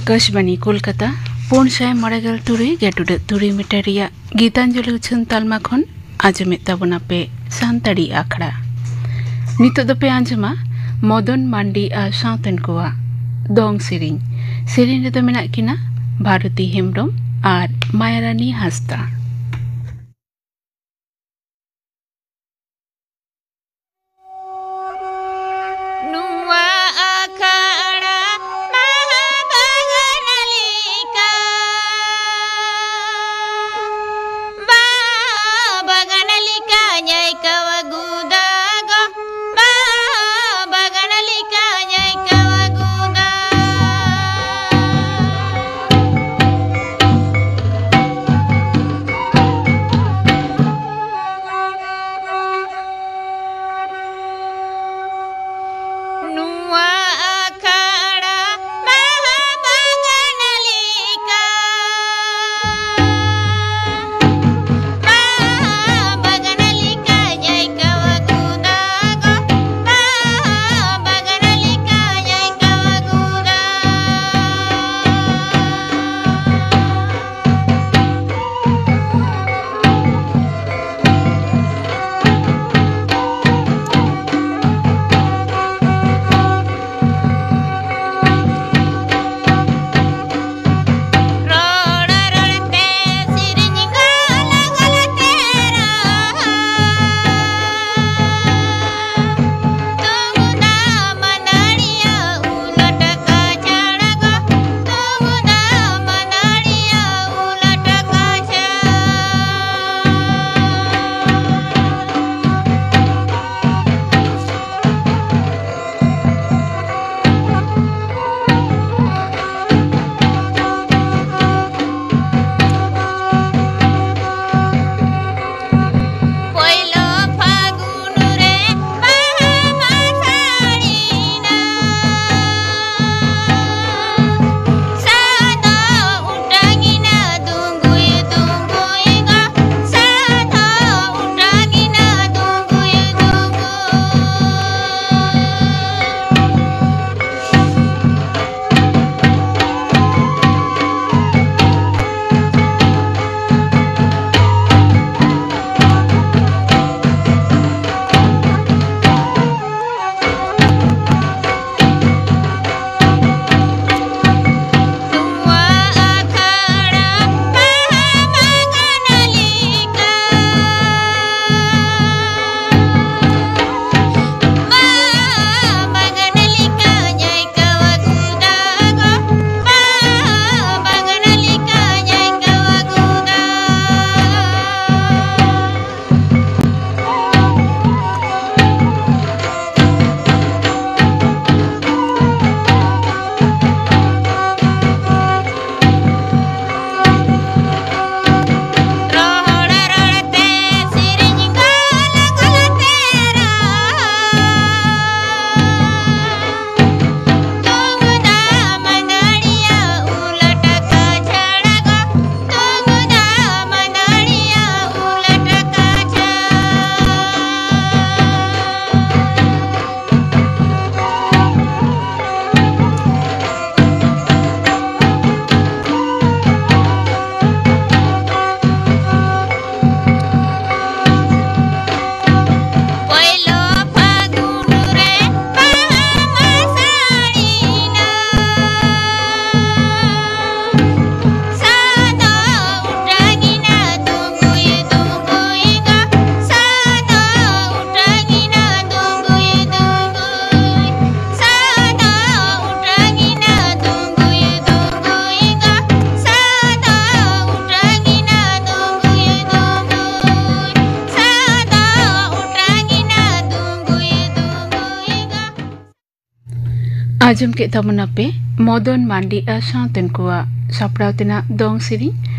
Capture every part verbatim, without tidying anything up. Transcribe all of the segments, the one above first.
ᱟᱠᱟᱥᱵᱟᱱᱤ ᱠᱳᱞᱠᱟᱛᱟ, ᱯᱩᱱ ᱥᱟᱭ ᱢᱚᱬᱮ ᱜᱮᱞ ᱛᱩᱨᱩᱭ ᱜᱮᱴᱩᱰᱟᱹᱜ ᱛᱩᱨᱩᱭ ᱢᱤᱴᱟᱨ ᱨᱮᱭᱟᱜ ᱜᱤᱛᱟᱧᱡᱚᱞᱤ ᱩᱪᱷᱟᱹᱱ ᱛᱟᱞᱢᱟ ᱠᱷᱚᱱ ᱟᱸᱡᱚᱢᱮᱫ ᱛᱟᱵᱚᱱᱟ ᱯᱮ ᱥᱟᱱᱛᱟᱲᱤ ᱟᱠᱷᱲᱟ᱾ ᱱᱤᱛᱚᱜ ᱫᱚᱯᱮ ᱟᱸᱡᱚᱢᱟ ᱢᱚᱫᱚᱱ ᱢᱟᱱᱰᱤ ᱟᱨ ᱥᱟᱶᱛᱮᱱ ᱠᱚᱣᱟᱜ ᱫᱚᱝ ᱥᱮᱨᱮᱧ᱾ ᱥᱮᱨᱮᱧ ᱨᱮᱫᱚ ᱢᱮᱱᱟᱜ ᱠᱤᱱᱟ ᱵᱷᱟᱨᱚᱛᱤ ᱦᱮᱢᱵᱨᱚᱢ ᱟᱨ ᱢᱟᱭᱟᱨᱟᱱᱤ ᱦᱟᱸᱥᱫᱟ᱾ ᱱᱚᱣᱟ ᱟᱠᱷᱟᱲᱟ ᱵᱟᱦᱟ ᱵᱟᱜᱟᱱ ᱞᱮᱠᱟ, ᱵᱟᱦᱟ ᱵᱟᱜᱟᱱ ᱞᱮᱠᱟᱧ ᱟᱹᱭᱠᱟᱹᱣ ᱟᱹᱜᱩᱫᱟ ᱜᱚ, ᱵᱟᱦᱟ ᱵᱟᱜᱟᱱ ᱞᱮᱠᱟᱧ ᱟᱹᱭᱠᱟᱹᱣ ᱟᱹᱜᱩᱫᱟ᱾ ᱟᱸᱡᱚᱢ ᱠᱮᱫ ᱛᱟᱵᱚᱱᱟᱯᱮ ᱢᱚᱫᱚᱱ ᱢᱟᱱᱰᱤ ᱟᱨ ᱥᱟᱶᱛᱮᱱ ᱠᱚᱣᱟᱜ ᱥᱟᱯᱲᱟᱣ ᱛᱮᱱᱟᱜ ᱫᱚᱝ ᱥᱮᱨᱮᱧ᱾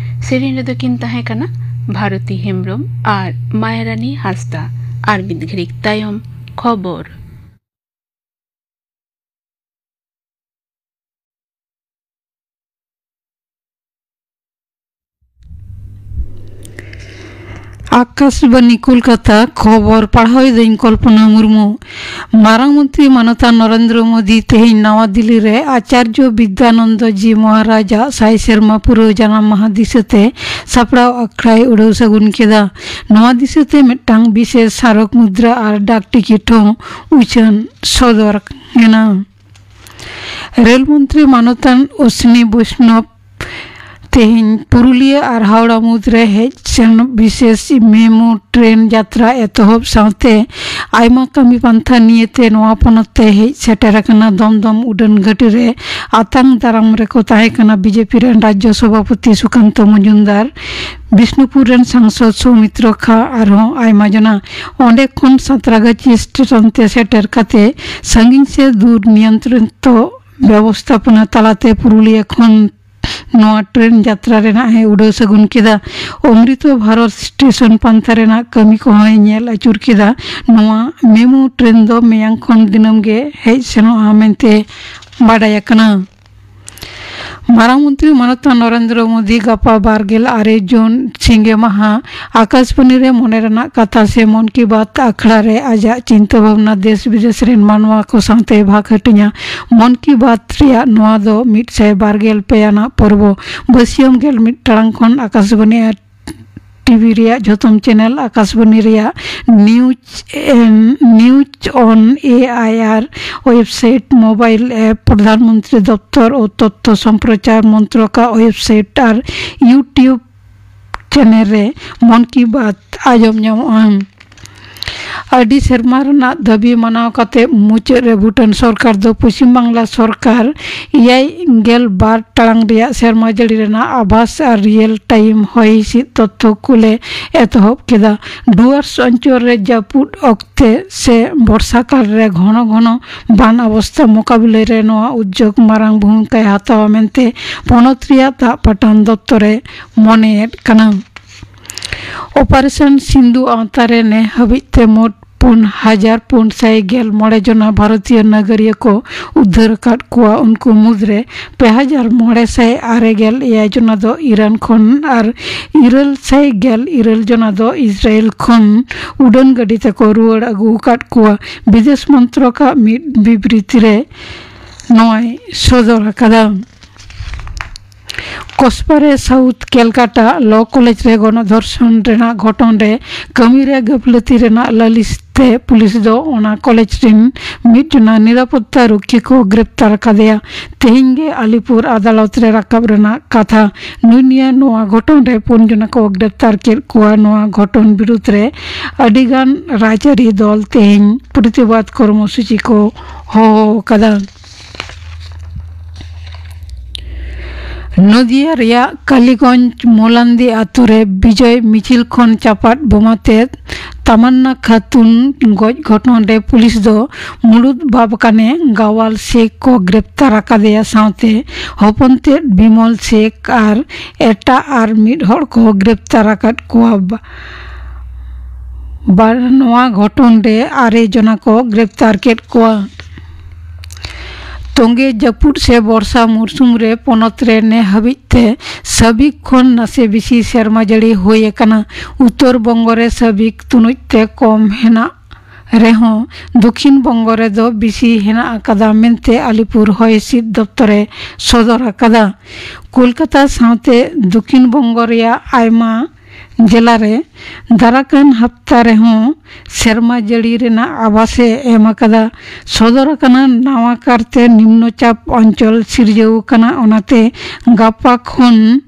ᱥᱮᱨᱮᱧ ᱨᱮᱫᱚ ᱠᱤᱱ ᱛᱟᱦᱮᱸ ᱠᱟᱱᱟ ᱵᱷᱟᱨᱚᱛᱤ ᱦᱮᱢᱵᱽᱨᱚᱢ ᱟᱨ ᱢᱟᱭᱨᱟᱱᱤ ᱦᱟᱸᱥᱫᱟ᱾ ᱟᱨ ᱢᱤᱫ ᱜᱷᱟᱹᱲᱤᱡ ᱛᱟᱭᱚᱢ ᱠᱷᱚᱵᱚᱨ᱾ ᱟᱠᱟᱥᱵᱟᱱᱤ ᱠᱳᱞᱠᱟᱛᱟ, ᱠᱷᱚᱵᱚᱨ ᱯᱟᱲᱦᱟᱣ ᱮᱫᱟᱹᱧ ᱠᱚᱞᱯᱚᱱᱟ ᱢᱩᱨᱢᱩ᱾ ᱢᱟᱨᱟᱝ ᱢᱚᱱᱛᱨᱤ ᱢᱟᱱᱚᱛᱟᱱ ᱱᱚᱨᱮᱱᱫᱨᱚ ᱢᱳᱫᱤ ᱛᱮᱦᱮᱧ ᱱᱟᱣᱟ ᱫᱤᱞᱞᱤ ᱨᱮ ᱟᱪᱟᱨᱡᱚ ᱵᱤᱫᱽᱫᱟᱱᱚᱱᱫᱚ ᱡᱤ ᱢᱚᱦᱟᱨᱟᱡᱟᱜ ᱥᱟᱭ ᱥᱮᱨᱢᱟ ᱯᱩᱨᱟᱹᱣ ᱡᱟᱱᱟᱢ ᱢᱟᱦᱟ ᱫᱤᱥᱟᱹᱛᱮ ᱥᱟᱯᱲᱟᱣ ᱟᱠᱷᱲᱟᱭ ᱩᱰᱟᱹᱣ ᱥᱟᱹᱜᱩᱱ ᱠᱮᱫᱟ᱾ ᱱᱚᱣᱟ ᱫᱤᱥᱟᱹᱛᱮ ᱢᱤᱫᱴᱟᱝ ᱵᱤᱥᱮᱥ ᱥᱟᱨᱚᱠ ᱢᱩᱫᱽᱨᱟ ᱟᱨ ᱰᱟᱠ ᱴᱤᱠᱤᱴ ᱦᱚᱸ ᱩᱪᱷᱟᱹᱱ ᱥᱚᱫᱚᱨ ᱮᱱᱟ᱾ ᱨᱮᱞ ᱢᱚᱱᱛᱨᱤ ᱢᱟᱱᱚᱛᱟᱱ ᱚᱥᱱᱤ ᱵᱳᱭᱥᱱᱚᱵᱽ ᱛᱮᱦᱮᱧ ᱯᱩᱨᱩᱞᱤᱭᱟᱹ ᱟᱨ ᱦᱟᱣᱲᱟ ᱢᱩᱫᱽᱨᱮ ᱦᱮᱡ ᱥᱮᱱ ᱵᱤᱥᱮᱥ ᱢᱮᱢᱩ ᱴᱨᱮᱱ ᱡᱟᱛᱨᱟ ᱮᱛᱚᱦᱚᱵ ᱥᱟᱶᱛᱮ ᱟᱭᱢᱟ ᱠᱟᱹᱢᱤ ᱯᱟᱱᱛᱷᱟ ᱱᱤᱭᱮᱛᱮ ᱱᱚᱣᱟ ᱯᱚᱱᱚᱛ ᱛᱮ ᱦᱮᱡ ᱥᱮᱴᱮᱨ ᱟᱠᱟᱱᱟ᱾ ᱫᱚᱢᱫᱚᱢ ᱩᱰᱟᱹᱱ ᱜᱷᱟᱹᱴᱤ ᱨᱮ ᱟᱛᱟᱝ ᱫᱟᱨᱟᱢ ᱨᱮᱠᱚ ᱛᱟᱦᱮᱸ ᱠᱟᱱᱟ ᱵᱤᱡᱮᱯᱤ ᱨᱮᱱ ᱨᱟᱡᱽᱡᱚ ᱥᱚᱵᱷᱟᱯᱚᱛᱤ ᱥᱩᱠᱟᱱᱛᱚ ᱢᱚᱡᱩᱢᱫᱟᱨ, ᱵᱤᱥᱱᱩᱯᱩᱨ ᱨᱮᱱ ᱥᱟᱝᱥᱚᱫ ᱥᱳᱣᱢᱤᱛᱨᱚ ᱠᱷᱟ, ᱟᱨᱦᱚᱸ ᱟᱭᱢᱟ ᱡᱚᱱᱟ᱾ ᱚᱸᱰᱮ ᱠᱷᱚᱱ ᱥᱟᱸᱛᱨᱟᱜᱟᱪᱷᱤ ᱥᱴᱮᱥᱚᱱ ᱛᱮ ᱥᱮᱴᱮᱨ ᱠᱟᱛᱮ ᱥᱟᱺᱜᱤᱧ ᱥᱮ ᱫᱩᱨ ᱱᱤᱭᱚᱱᱛᱨᱚᱱᱤᱛᱚ ᱵᱮᱵᱚᱥᱛᱷᱟᱯᱚᱱᱟ ᱛᱟᱞᱟᱛᱮ ᱯᱩᱨᱩᱞᱤᱭᱟᱹ ᱠᱷᱚᱱ ᱱᱚᱣᱟ ᱴᱨᱮᱱ ᱡᱟᱛᱨᱟ ᱨᱮᱱᱟᱜ ᱮ ᱩᱰᱟᱹᱣ ᱥᱟᱹᱜᱩᱱ ᱠᱮᱫᱟ᱾ ᱚᱢᱨᱤᱛᱚ ᱵᱷᱟᱨᱚᱛ ᱥᱴᱮᱥᱚᱱ ᱯᱟᱱᱛᱷᱟ ᱨᱮᱱᱟᱜ ᱠᱟᱹᱢᱤ ᱠᱚᱦᱚᱸᱭ ᱧᱮᱞ ᱟᱹᱪᱩᱨ ᱠᱮᱫᱟ᱾ ᱱᱚᱣᱟ ᱢᱮᱢᱩ ᱴᱨᱮᱱ ᱫᱚ ᱢᱮᱭᱟᱝ ᱠᱷᱚᱱ ᱫᱤᱱᱟᱹᱢ ᱜᱮ ᱦᱮᱡ ᱥᱮᱱᱚᱜᱼᱟ ᱢᱮᱱᱛᱮ ᱵᱟᱰᱟᱭ ᱟᱠᱟᱱᱟ᱾ ᱢᱟᱨᱟᱝ ᱢᱚᱱᱛᱨᱤ ᱢᱟᱱᱚᱛᱟᱱ ᱱᱚᱨᱮᱱᱫᱨᱚ ᱢᱳᱫᱤ ᱜᱟᱯᱟ ᱵᱟᱨᱜᱮᱞ ᱟᱨᱮ ᱡᱩᱱ ᱥᱤᱸᱜᱮ ᱢᱟᱦᱟ ᱟᱠᱟᱥᱵᱟᱱᱤ ᱨᱮ ᱢᱚᱱᱮ ᱨᱮᱱᱟᱜ ᱠᱟᱛᱷᱟ ᱥᱮ ᱢᱚᱱ ᱠᱤ ᱵᱟᱛ ᱟᱠᱷᱲᱟ ᱨᱮ ᱟᱡᱟᱜ ᱪᱤᱱᱛᱟᱹ ᱵᱷᱟᱵᱽᱱᱟ ᱫᱮᱥ ᱵᱤᱫᱮᱥ ᱨᱮᱱ ᱢᱟᱱᱣᱟ ᱠᱚ ᱥᱟᱶᱛᱮ ᱵᱷᱟᱜᱽ ᱦᱟᱹᱴᱤᱧᱟ᱾ ᱢᱚᱱ ᱠᱤ ᱵᱟᱛ ᱨᱮᱭᱟᱜ ᱱᱚᱣᱟ ᱫᱚ ᱢᱤᱫ ᱥᱟᱭ ᱵᱟᱨ ᱜᱮᱞ ᱯᱮ ᱟᱱᱟᱜ ᱯᱚᱨᱵᱚ᱾ ᱵᱟᱹᱥᱭᱟᱹᱢ ᱜᱮᱞ ᱢᱤᱫ ᱴᱟᱲᱟᱝ ᱠᱷᱚᱱ ᱟᱠᱟᱥᱵᱟᱱᱤ ᱟᱨ ᱴᱤᱵᱷᱤ ᱨᱮᱭᱟᱜ ᱡᱷᱚᱛᱚᱢ ᱪᱮᱱᱮᱞ, ᱟᱠᱟᱥᱵᱟᱱᱤ ᱨᱮᱭᱟᱜ ᱱᱤᱭᱩᱡᱽ ᱮᱱ, ᱱᱤᱭᱩᱡᱽ ᱚᱱ ᱮ ᱟᱭ ᱟᱨ website, mobile app, Pradhan Mantri ᱫᱚᱯᱛᱚᱨ ᱳ ᱛᱚᱛᱛᱷᱚ ᱥᱚᱢᱯᱨᱚᱪᱟᱨ ᱢᱚᱱᱛᱨᱚᱠᱟᱜ ᱳᱭᱮᱵᱽᱥᱟᱭᱤᱴ ᱟᱨ ᱭᱩᱴᱤᱭᱩᱵᱽ ᱪᱮᱱᱮᱞ ᱨᱮ ᱢᱚᱱ ᱠᱤ ᱵᱟᱛ ᱟᱸᱡᱚᱢ ᱧᱟᱢᱚᱜᱼᱟ᱾ ᱟᱹᱰᱤ ᱥᱮᱨᱢᱟ ᱨᱮᱱᱟᱜ ᱫᱟᱹᱵᱤ ᱢᱟᱱᱟᱣ ᱠᱟᱛᱮ ᱢᱩᱪᱟᱹᱫ ᱨᱮ ᱵᱷᱩᱴᱟᱱ ᱥᱚᱨᱠᱟᱨ ᱫᱚ ᱯᱚᱪᱷᱤᱢ ᱵᱟᱝᱞᱟ ᱥᱚᱨᱠᱟᱨ ᱮᱭᱟᱭ ᱜᱮᱞ ᱵᱟᱨ ᱴᱟᱲᱟᱝ ᱨᱮᱭᱟᱜ ᱥᱮᱨᱢᱟ ᱡᱟᱹᱲᱤ ᱨᱮᱱᱟᱜ ᱟᱵᱷᱟᱥ ᱟᱨ ᱨᱤᱭᱮᱞ ᱴᱟᱭᱤᱢ ᱦᱚᱭ ᱦᱤᱸᱥᱤᱫ ᱛᱚᱛᱛᱷᱚ ᱠᱩᱞᱮ ᱮᱛᱚᱦᱚᱵ ᱠᱮᱫᱟ᱾ ᱰᱩᱣᱟᱨᱥ ᱚᱧᱪᱚᱞ ᱨᱮ ᱡᱟᱹᱯᱩᱫ ᱚᱠᱛᱮ ᱥᱮ ᱵᱚᱨᱥᱟ ᱠᱟᱞ ᱨᱮ ᱜᱷᱚᱱᱚ ᱜᱷᱚᱱᱚ ᱵᱟᱱ ᱚᱵᱚᱥᱛᱷᱟ ᱢᱚᱠᱟᱵᱤᱞᱟᱹ ᱨᱮ ᱱᱚᱣᱟ ᱩᱫᱽᱡᱳᱜᱽ ᱢᱟᱨᱟᱝ ᱵᱷᱩᱢᱤᱠᱟᱭ ᱦᱟᱛᱟᱣᱟ ᱢᱮᱱᱛᱮ ᱯᱚᱱᱚᱛ ᱨᱮᱭᱟᱜ ᱫᱟᱜ ᱯᱟᱴᱟᱱ ᱫᱚᱯᱛᱚᱨ ᱮ ᱢᱚᱱᱮᱭᱮᱫ ᱠᱟᱱᱟ᱾ ᱚᱯᱟᱨᱮᱥᱚᱱ ᱥᱤᱱᱫᱷᱩ ᱟᱣᱛᱟ ᱨᱮ ᱱᱮ ᱦᱟᱹᱵᱤᱡ ᱛᱮ ᱢᱳᱴ ᱯᱩᱱ ᱦᱟᱡᱟᱨ ᱯᱩᱱ ᱥᱟᱭ ᱜᱮᱞ ᱢᱚᱬᱮ ᱡᱚᱱᱟ ᱵᱷᱟᱨᱚᱛᱤᱭᱚ ᱱᱟᱜᱟᱨᱤᱭᱟᱹ ᱠᱚ ᱩᱫᱽᱫᱷᱟᱹᱨ ᱟᱠᱟᱫ ᱠᱚᱣᱟ᱾ ᱩᱱᱠᱩ ᱢᱩᱫᱽᱨᱮ ᱯᱮ ᱦᱟᱡᱟᱨ ᱢᱚᱬᱮ ᱥᱟᱭ ᱟᱨᱮ ᱜᱮᱞ ᱮᱭᱟᱭ ᱡᱚᱱᱟ ᱫᱚ ᱤᱨᱟᱱ ᱠᱷᱚᱱ ᱟᱨ ᱤᱨᱟᱹᱞ ᱥᱟᱭ ᱜᱮᱞ ᱤᱨᱟᱹᱞ ᱡᱚᱱᱟ ᱫᱚ ᱤᱥᱨᱟᱭᱮᱞ ᱠᱷᱚᱱ ᱩᱰᱟᱹᱱ ᱜᱟᱹᱰᱤ ᱛᱮᱠᱚ ᱨᱩᱣᱟᱹᱲ ᱟᱹᱜᱩ ᱟᱠᱟᱫ ᱠᱚᱣᱟ᱾ ᱵᱤᱫᱮᱥ ᱢᱚᱱᱛᱨᱚᱠᱟᱜ ᱢᱤᱫ ᱵᱤᱵᱨᱤᱛᱤ ᱨᱮ ᱱᱚᱣᱟᱭ ᱥᱚᱫᱚᱨ ᱟᱠᱟᱫᱟ᱾ ᱠᱚᱥᱵᱟ ᱨᱮ ᱥᱟᱣᱩᱛᱷ ᱠᱮᱞᱠᱟᱴᱟ ᱞᱚ ᱠᱚᱞᱮᱡᱽ ᱨᱮ ᱜᱚᱱᱚᱫᱷᱚᱨᱥᱚᱱ ᱨᱮᱱᱟᱜ ᱜᱷᱚᱴᱚᱱ ᱨᱮ ᱠᱟᱹᱢᱤ ᱨᱮ ᱜᱟᱹᱯᱞᱟᱹᱛᱤ ᱨᱮᱱᱟᱜ ᱞᱟᱹᱞᱤᱥ ᱛᱮ ᱯᱩᱞᱤᱥ ᱫᱚ ᱚᱱᱟ ᱠᱚᱞᱮᱡᱽ ᱨᱮᱱ ᱢᱤᱫ ᱡᱚᱱᱟ ᱱᱤᱨᱟᱯᱚᱛᱛᱟ ᱨᱚᱠᱷᱤᱭᱟᱹ ᱠᱚ ᱜᱨᱮᱯᱛᱟᱨ ᱟᱠᱟᱫᱮᱭᱟ᱾ ᱛᱮᱦᱮᱧ ᱜᱮ ᱟᱞᱤᱯᱩᱨ ᱟᱫᱟᱞᱚᱛ ᱨᱮ ᱨᱟᱠᱟᱵ ᱨᱮᱱᱟᱜ ᱠᱟᱛᱷᱟ᱾ ᱱᱩᱭ ᱱᱤᱭᱟᱹ ᱱᱚᱣᱟ ᱜᱷᱚᱴᱚᱱ ᱨᱮ ᱯᱩᱱ ᱡᱚᱱᱟ ᱠᱚ ᱜᱨᱮᱯᱛᱟᱨ ᱠᱮᱫ ᱠᱚᱣᱟ᱾ ᱱᱚᱣᱟ ᱜᱷᱚᱴᱚᱱ ᱵᱤᱨᱩᱫᱽ ᱨᱮ ᱟᱹᱰᱤᱜᱟᱱ ᱨᱟᱡᱽᱟᱹᱨᱤ ᱫᱚᱞ ᱛᱮᱦᱮᱧ ᱯᱨᱚᱛᱤᱵᱟᱫ ᱠᱚᱨᱢᱚᱥᱩᱪᱤ ᱠᱚ ᱦᱚᱦᱚ ᱟᱠᱟᱫᱟ᱾ ᱱᱚᱫᱤᱭᱟ ᱨᱮᱭᱟᱜ ᱠᱟᱞᱤᱜᱚᱸᱡᱽ ᱢᱳᱞᱟᱱᱫᱤ ᱟᱛᱳ ᱨᱮ ᱵᱤᱡᱚᱭ ᱢᱤᱪᱷᱤᱞ ᱠᱷᱚᱱ ᱪᱟᱯᱟᱫ ᱵᱳᱢᱟ ᱛᱮ ᱛᱟᱢᱟᱱᱱᱟ ᱠᱷᱟᱛᱩᱱ ᱜᱚᱡ ᱜᱷᱚᱴᱚᱱ ᱨᱮ ᱯᱩᱞᱤᱥ ᱫᱚ ᱢᱩᱲᱩᱫ ᱵᱟᱵᱠᱟᱱᱮ ᱜᱟᱣᱟᱞ ᱥᱮᱠ ᱠᱚ ᱜᱨᱮᱯᱛᱟᱨ ᱟᱠᱟᱫᱮᱭᱟ᱾ ᱥᱟᱶᱛᱮ ᱦᱚᱯᱚᱱ ᱛᱮᱫ ᱵᱤᱢᱚᱞ ᱥᱮᱠ ᱟᱨ ᱮᱴᱟᱜ ᱟᱨ ᱢᱤᱫ ᱦᱚᱲ ᱠᱚ ᱜᱨᱮᱯᱛᱟᱨ ᱟᱠᱟᱫ ᱠᱚᱣᱟ᱾ ᱵᱟ-, ᱵᱟᱨ ᱱᱚᱣᱟ ᱜᱷᱚᱴᱚᱱ ᱨᱮ ᱟᱨᱮ ᱡᱚᱱᱟ ᱠᱚ ᱜᱨᱮᱯᱛᱟᱨ ᱠᱮᱫ ᱠᱚᱣᱟ᱾ ᱛᱚᱸᱜᱮ ᱡᱟᱹᱯᱩᱫ ᱥᱮ ᱵᱚᱨᱥᱟ ᱢᱩᱨᱥᱩᱢ ᱨᱮ ᱯᱚᱱᱚᱛ ᱨᱮ ᱱᱮ ᱦᱟᱹᱵᱤᱡ ᱛᱮ ᱥᱟᱹᱵᱤᱠ ᱠᱷᱚᱱ ᱱᱟᱥᱮ ᱵᱮᱥᱤ ᱥᱮᱨᱢᱟ ᱡᱟᱹᱲᱤ ᱦᱩᱭ ᱟᱠᱟᱱᱟ᱾ ᱩᱛᱛᱚᱨ ᱵᱚᱝᱜᱚ ᱨᱮ ᱥᱟᱹᱵᱤᱠ ᱛᱩᱱᱩᱡ ᱛᱮ ᱠᱚᱢ ᱦᱮᱱᱟᱜ ᱨᱮᱦᱚᱸ ᱫᱚᱠᱷᱤᱱ ᱵᱚᱝᱜᱚ ᱨᱮᱫᱚ ᱵᱮᱥᱤ ᱦᱮᱱᱟᱜ ᱟᱠᱟᱫᱟ ᱢᱮᱱᱛᱮ ᱟᱞᱤᱯᱩᱨ ᱦᱚᱭ ᱦᱤᱸᱥᱤᱫ ᱫᱚᱯᱛᱚᱨᱮ ᱥᱚᱫᱚᱨ ᱟᱠᱟᱫᱟ᱾ ᱠᱳᱞᱠᱟᱛᱟ ᱥᱟᱶᱛᱮ ᱫᱚᱠᱷᱤᱱ ᱵᱚᱝᱜᱚ ᱨᱮᱭᱟᱜ ᱟᱭᱢᱟ ᱡᱮᱞᱟ ᱨᱮ ᱫᱟᱨᱟᱠᱟᱱ ᱦᱟᱯᱛᱟ ᱨᱮᱦᱚᱸ ᱥᱮᱨᱢᱟ ᱡᱟᱹᱲᱤ ᱨᱮᱱᱟᱜ ᱟᱵᱷᱟᱥ ᱮ ᱮᱢ ᱟᱠᱟᱫᱟ᱾ ᱥᱚᱫᱚᱨ ᱟᱠᱟᱱᱟ ᱱᱟᱣᱟ ᱠᱟᱨᱛᱮ ᱱᱤᱢᱱᱚ ᱪᱟᱯ ᱚᱧᱪᱚᱞ ᱥᱤᱨᱡᱟᱹᱣ ᱟᱠᱟᱱᱟ, ᱚᱱᱟᱛᱮ ᱜᱟᱯᱟ ᱠᱷᱚᱱ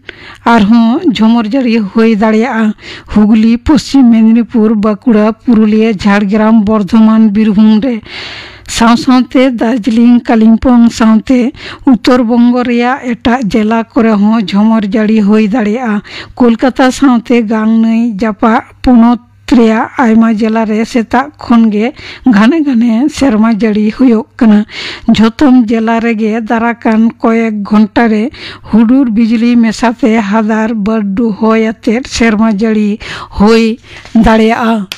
ᱟᱨᱦᱚᱸ ᱡᱷᱚᱢᱚᱨ ᱡᱟᱹᱲᱤ ᱦᱩᱭ ᱫᱟᱲᱮᱭᱟᱜᱼᱟ᱾ ᱦᱩᱜᱽᱞᱤ, ᱯᱚᱥᱪᱤᱢ ᱢᱮᱫᱽᱱᱤᱯᱩᱨ, ᱵᱟᱸᱠᱩᱲᱟ, ᱯᱩᱨᱩᱞᱤᱭᱟᱹ, ᱡᱷᱟᱲᱜᱨᱟᱢ, ᱵᱚᱨᱫᱷᱚᱢᱟᱱ, ᱵᱤᱨᱵᱷᱩᱢ ᱨᱮ ᱥᱟᱶ ᱥᱟᱶᱛᱮ ᱫᱟᱨᱡᱤᱞᱤᱝ, ᱠᱟᱞᱤᱢᱯᱚᱝ ᱥᱟᱶᱛᱮ ᱩᱛᱛᱚᱨ ᱵᱚᱝᱜᱚ ᱨᱮᱭᱟᱜ ᱮᱴᱟᱜ ᱡᱮᱞᱟ ᱠᱚᱨᱮ ᱦᱚᱸ ᱡᱷᱚᱢᱚᱨ ᱡᱟᱹᱲᱤ ᱦᱩᱭ ᱫᱟᱲᱮᱭᱟᱜᱼᱟ᱾ ᱠᱳᱞᱠᱟᱛᱟ ᱥᱟᱶᱛᱮ ᱜᱟᱝ ᱱᱟᱹᱭ ᱡᱟᱯᱟᱜ ᱯᱚᱱᱚᱛ ᱨᱮᱭᱟᱜ ᱟᱭᱢᱟ ᱡᱮᱞᱟ ᱨᱮ ᱥᱮᱛᱟᱜ ᱠᱷᱚᱱ ᱜᱮ ᱜᱷᱟᱱᱮ ᱜᱷᱟᱱᱮ ᱥᱮᱨᱢᱟ ᱡᱟᱹᱲᱤ ᱦᱩᱭᱩᱜ ᱠᱟᱱᱟ᱾ ᱡᱷᱚᱛᱚᱢ ᱡᱮᱞᱟ ᱨᱮᱜᱮ ᱫᱟᱨᱟᱠᱟᱱ ᱠᱚᱭᱮᱠ ᱜᱷᱚᱱᱴᱟ ᱨᱮ ᱦᱩᱰᱩᱨ ᱵᱤᱡᱽᱞᱤ ᱢᱮᱥᱟᱛᱮ ᱦᱟᱫᱟᱨ ᱵᱟᱹᱨᱰᱩ ᱦᱚᱭ ᱟᱛᱮᱫ ᱥᱮᱨᱢᱟ ᱡᱟᱹᱲᱤ ᱦᱩᱭ ᱫᱟᱲᱮᱭᱟᱜᱼᱟ᱾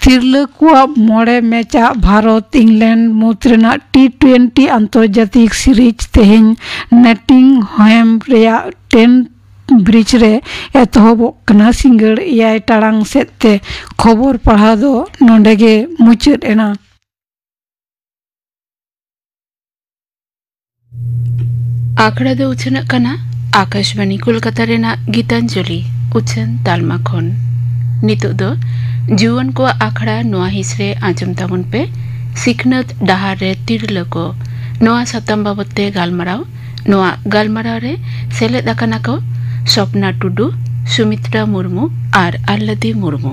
ᱛᱤᱨᱞᱟᱹ ᱠᱚᱣᱟᱜ ᱢᱚᱬᱮ ᱢᱮᱪᱟᱜ ᱵᱷᱟᱨᱚᱛ ᱤᱝᱞᱮᱱᱰ ᱢᱩᱫᱽ ᱨᱮᱱᱟᱜ ᱴᱤ ᱴᱩᱭᱮᱱᱴᱤ ᱟᱱᱛᱚᱨᱡᱟᱛᱤᱠ ᱥᱤᱨᱤᱡᱽ ᱛᱮᱦᱮᱧ ᱱᱚᱴᱤᱝᱦᱟᱢ ᱨᱮᱭᱟᱜ ᱴᱮᱱ ᱵᱨᱤᱡᱽ ᱨᱮ ᱮᱛᱚᱦᱚᱵᱚᱜ ᱠᱟᱱᱟ᱾ ᱥᱤᱸᱜᱟᱹᱲ ᱮᱭᱟᱭ ᱴᱟᱲᱟᱝ ᱥᱮᱫ ᱛᱮ ᱠᱷᱚᱵᱚᱨ ᱯᱟᱲᱦᱟᱣ ᱫᱚ ᱱᱚᱰᱮ ᱜᱮ ᱢᱩᱪᱟᱹᱫ ᱮᱱᱟ᱾ ᱟᱠᱷᱲᱟ ᱫᱚ ᱩᱪᱷᱟᱹᱱᱚᱜ ᱠᱟᱱᱟ ᱟᱠᱟᱥᱵᱟᱬᱤ ᱠᱳᱞᱠᱟᱛᱟ ᱨᱮᱱᱟᱜ ᱜᱤᱛᱟᱧᱡᱚᱞᱤ ᱩᱪᱷᱟᱹᱱ ᱛᱟᱞᱢᱟ ᱠᱷᱚᱱ᱾ ᱱᱤᱛᱚᱜ ᱫᱚ ᱡᱩᱣᱟᱹᱱ ᱠᱚᱣᱟᱜ ᱟᱠᱷᱲᱟ ᱱᱚᱣᱟ ᱦᱤᱸᱥ ᱨᱮ ᱟᱸᱡᱚᱢ ᱛᱟᱵᱚᱱ ᱯᱮ, ᱥᱤᱠᱷᱱᱟᱹᱛ ᱰᱟᱦᱟᱨ ᱨᱮ ᱛᱤᱨᱞᱟᱹ ᱠᱚ᱾ ᱱᱚᱣᱟ ᱥᱟᱛᱟᱢ ᱵᱟᱵᱚᱛ ᱛᱮ ᱜᱟᱞᱢᱟᱨᱟᱣ᱾ ᱱᱚᱣᱟ ᱜᱟᱞᱢᱟᱨᱟᱣ ᱨᱮ ᱥᱮᱞᱮᱫ ᱟᱠᱟᱱᱟ ᱠᱚ ᱥᱚᱯᱱᱟ ᱴᱩᱰᱩ, ᱥᱩᱢᱤᱛᱨᱟ ᱢᱩᱨᱢᱩ ᱟᱨ ᱟᱞᱞᱟᱫᱤ ᱢᱩᱨᱢᱩ᱾